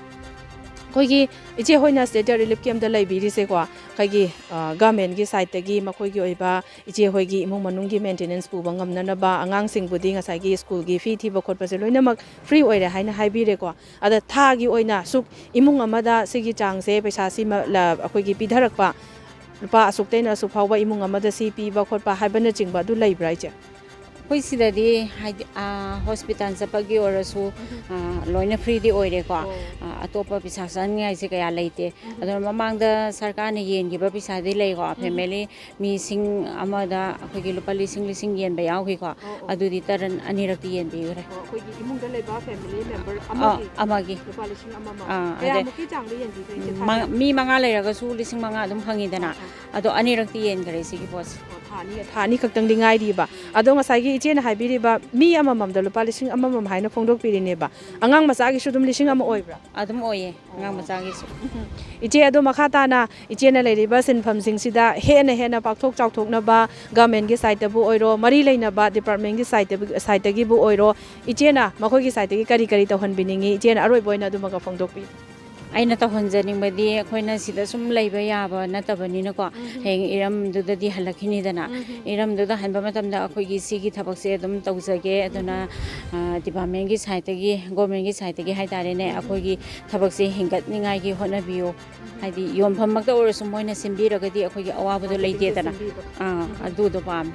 ꯑꯩꯈꯣꯏꯒꯤ ꯏꯆꯦ ꯍꯣꯏꯅ ꯁꯤꯗ ꯔꯤꯂꯤꯐ ꯀꯦꯝꯞꯇ ꯂꯩꯕꯤꯔꯤꯁꯦꯀꯣ, ꯑꯩꯈꯣꯏꯒꯤ ꯒꯃꯦꯟꯒꯤ ꯁꯥꯏꯠꯇꯒꯤ ꯃꯈꯣꯏꯒꯤ ꯑꯣꯏꯕ ꯏꯆꯦ ꯍꯣꯏꯒꯤ ꯏꯃꯨꯡ ꯃꯅꯨꯡꯒꯤ ꯃꯦꯟꯇꯦꯅꯦꯟꯁ ꯄꯨꯕ ꯉꯝꯅꯅꯕ, ꯑꯉꯥꯡꯁꯤꯡꯕꯨꯗꯤ ꯉꯁꯥꯏꯒꯤ ꯁ꯭ꯀꯨꯜꯒꯤ ꯐꯤ ꯊꯤꯕ ꯈꯣꯠꯄꯁꯦ ꯂꯣꯏꯅꯃꯛ ꯐ꯭ꯔꯤ ꯑꯣꯏꯔꯦ ꯍꯥꯏꯅ ꯍꯥꯏꯕꯤꯔꯦꯀꯣ꯫ ꯑꯗ ꯊꯥꯒꯤ ꯑꯣꯏꯅ ꯁꯨꯛ ꯏꯃꯨꯡ ꯑꯃꯗ ꯁꯤꯒꯤ ꯆꯥꯡꯁꯦ ꯄꯩꯁꯥꯁꯤ ꯃ- ꯂ- ꯑꯩꯈꯣꯏꯒꯤ ꯄꯤꯊꯔꯛꯄ, ꯂꯨꯄꯥ ꯑꯁꯨꯛꯇꯩꯅ ꯑꯁꯨꯛ ꯐꯥꯎꯕ ꯏꯃꯨꯡ ꯑꯃꯗ ꯁꯤ ꯄꯤꯕ ꯈꯣꯠꯄ ꯍꯥꯏꯕꯅꯆꯤꯡꯕ ꯑꯗꯨ ꯂꯩꯕ꯭ꯔꯥ ꯏꯆꯦ? ꯑꯩꯈꯣꯏ ꯁꯤꯗꯗꯤ ꯍꯥꯏꯗꯤ ꯍꯣꯁꯄꯤꯇꯥꯜ ꯆꯠꯄꯒꯤ ꯑꯣꯏꯔꯁꯨ ꯂꯣꯏꯅ ꯐ꯭ꯔꯤꯗꯤ ꯑꯣꯏꯔꯦꯀꯣ꯫ ꯑꯣ꯫ ꯑꯇꯣꯞꯄ ꯄꯩꯁꯥ ꯆꯪꯅꯤꯡꯉꯥꯏꯁꯦ ꯀꯌꯥ ꯂꯩꯇꯦ꯫ ꯑꯗꯨꯅ ꯃꯃꯥꯡꯗ ꯁꯔꯀꯥꯔꯅ ꯌꯦꯟꯈꯤꯕ ꯄꯩꯁꯥꯗꯤ ꯂꯩꯀꯣ, ꯐꯦꯃꯤꯂꯤ ꯃꯤꯁꯤꯡ ꯑꯃꯗ ꯑꯩꯈꯣꯏꯒꯤ ꯂꯨꯄꯥ ꯂꯤꯁꯤꯡ ꯂꯤꯁꯤꯡ ꯌꯦꯟꯕ ꯌꯥꯎꯈꯤꯀꯣ꯫ ꯑꯣ, ꯑꯣ꯫ ꯑꯗꯨꯗꯤ ꯇꯔꯟ ꯑꯅꯤꯔꯛꯇꯤ ꯌꯦꯟꯕꯤꯈ꯭ꯔꯦ꯫ ꯑꯣ, ꯑꯩꯈꯣꯏꯒꯤ ꯏꯃꯨꯡꯗ ꯂꯩꯕ ꯐꯦꯃꯤꯂꯤ ꯃꯦꯝꯕꯔ ꯑ, ꯑꯃꯒꯤ ꯑꯃꯒꯤ ꯂꯨꯄꯥ ꯂꯤꯁꯤꯡ ꯑꯃꯃꯝ꯫ ꯑꯥ, ꯑꯗꯩ ꯀꯌꯥꯃꯨꯛꯀꯤ ꯆꯥꯡꯗ ꯌꯦꯟꯕꯤꯈ꯭ꯔꯦ ꯏꯆꯦ, ꯃ- ꯊꯥꯒꯤ? ꯃꯤ ꯃꯉꯥ ꯂꯩꯔꯒꯁꯨ ꯂꯤꯁꯤꯡ ꯃꯉꯥ ꯑꯗꯨꯝ ꯐꯪꯉꯤꯗꯅ꯫ ꯑꯥ, ꯑꯥ꯫ ꯑꯗꯣ ꯑꯅꯤꯔꯛꯇꯤ ꯌꯦꯟꯈ꯭ꯔꯦ ꯁꯤꯒꯤ ꯄꯣꯠꯁꯦ꯫ ꯑꯣ, ꯊꯥ ꯑꯅꯤ, ꯊꯥ ꯑꯅꯤ ꯈꯛꯇꯪꯗꯤ ꯉꯥꯏꯔꯤꯕ꯫ ꯑꯗꯣ ꯉꯁꯥꯏꯒꯤ ꯏꯆꯦꯅ ꯍꯥꯏꯕꯤꯔꯤꯕ ꯃꯤ ꯑꯃꯃꯝꯗ ꯂꯨꯄꯥ ꯂꯤꯁꯤꯡ ꯑꯃꯃꯝ ꯍꯥꯏꯅ ꯐꯣꯡꯗꯣꯛꯄꯤꯔꯤꯅꯦꯕ꯫ ꯑꯉꯥꯡ ꯃꯆꯥꯒꯤꯁꯨ ꯑꯗꯨꯝ ꯂꯤꯁꯤꯡ ꯑꯃ ꯑꯣꯏꯕ꯭ꯔꯥ? ꯑꯗꯨꯝ ꯑꯣꯏꯌꯦ, ꯑꯉꯥꯡ ꯃꯆꯥꯒꯤꯁꯨ꯫ ꯏꯆꯦ, ꯑꯗꯣ ꯃꯈꯥ ꯇꯥꯅ ꯏꯆꯦꯅ ꯂꯩꯔꯤꯕ ꯁꯤꯟꯐꯝꯁꯤꯡꯁꯤꯗ ꯍꯦꯟꯅ ꯍꯦꯟꯅ ꯄꯥꯛꯊꯣꯛ ꯆꯥꯎꯊꯣꯛꯅꯕ ꯒꯃꯦꯟꯒꯤ ꯁꯥꯏꯠꯇꯕꯨ ꯑꯣꯏꯔꯣ, ꯃꯔꯤ ꯂꯩꯅꯕ ꯗꯤꯄꯥꯔꯠꯃꯦꯟꯒꯤ ꯁꯥꯏꯠꯇꯕꯨ, ꯁꯥꯏꯠꯇꯒꯤꯕꯨ ꯑꯣꯏꯔꯣ, ꯏꯆꯦꯅ ꯃꯈꯣꯏꯒꯤ ꯁꯥꯏꯠꯇꯒꯤ ꯀꯔꯤ ꯀꯔꯤ ꯇꯧꯍꯟꯕꯤꯅꯤꯡꯉꯤ? ꯏꯆꯦꯅ ꯑꯔꯣꯏꯕ ꯑꯣꯏꯅ ꯑꯗꯨꯃꯒ ꯐꯣꯡꯗꯣꯛꯄꯤꯌꯨ꯫ ꯑꯩꯅ ꯇꯧꯍꯟꯖꯅꯤꯡꯕꯗꯤ ꯑꯩꯈꯣꯏꯅ ꯁꯤꯗ ꯁꯨꯝ ꯂꯩꯕ ꯌꯥꯕ ꯅꯠꯇꯕꯅꯤꯅꯀꯣ, ꯍꯌꯦꯡ ꯏꯔꯝꯗꯨꯗꯗꯤ ꯍꯜꯂꯛꯈꯤꯅꯤꯗꯅ꯫ ꯏꯔꯝꯗꯨꯗ ꯍꯟꯕ ꯃꯇꯝꯗ ꯑꯩꯈꯣꯏꯒꯤ ꯁꯤꯒꯤ ꯊꯕꯛꯁꯦ ꯑꯗꯨꯝ ꯇꯧꯖꯒꯦ꯫ ꯑꯗꯨꯅ ꯗꯤꯄꯥꯔꯠꯃꯦꯟꯒꯤ ꯁꯥꯏꯠꯇꯒꯤ, ꯒꯣꯔꯃꯦꯟꯒꯤ ꯁꯥꯏꯠꯇꯒꯤ ꯍꯥꯏꯇꯥꯔꯦꯅꯦ, ꯑꯩꯈꯣꯏꯒꯤ ꯊꯕꯛꯁꯦ ꯍꯦꯟꯒꯠꯅꯤꯡꯉꯥꯏꯒꯤ ꯍꯣꯠꯅꯕꯤꯌꯨ꯫ ꯍꯥꯏꯗꯤ ꯌꯣꯟꯐꯝꯃꯛꯇ ꯑꯣꯏꯔꯁꯨ ꯃꯣꯏꯅ ꯁꯤꯟꯕꯤꯔꯒꯗꯤ ꯑꯩꯈꯣꯏꯒꯤ ꯑꯋꯥꯕꯗꯣ ꯃꯥꯔꯀꯦꯇꯤꯡꯗ ꯂꯩꯇꯦꯗꯅ꯫ ꯁꯤꯟꯕꯤꯕ꯫ ꯑꯥ, ꯑꯗꯨꯗꯣ ꯄꯥꯝꯃꯤ꯫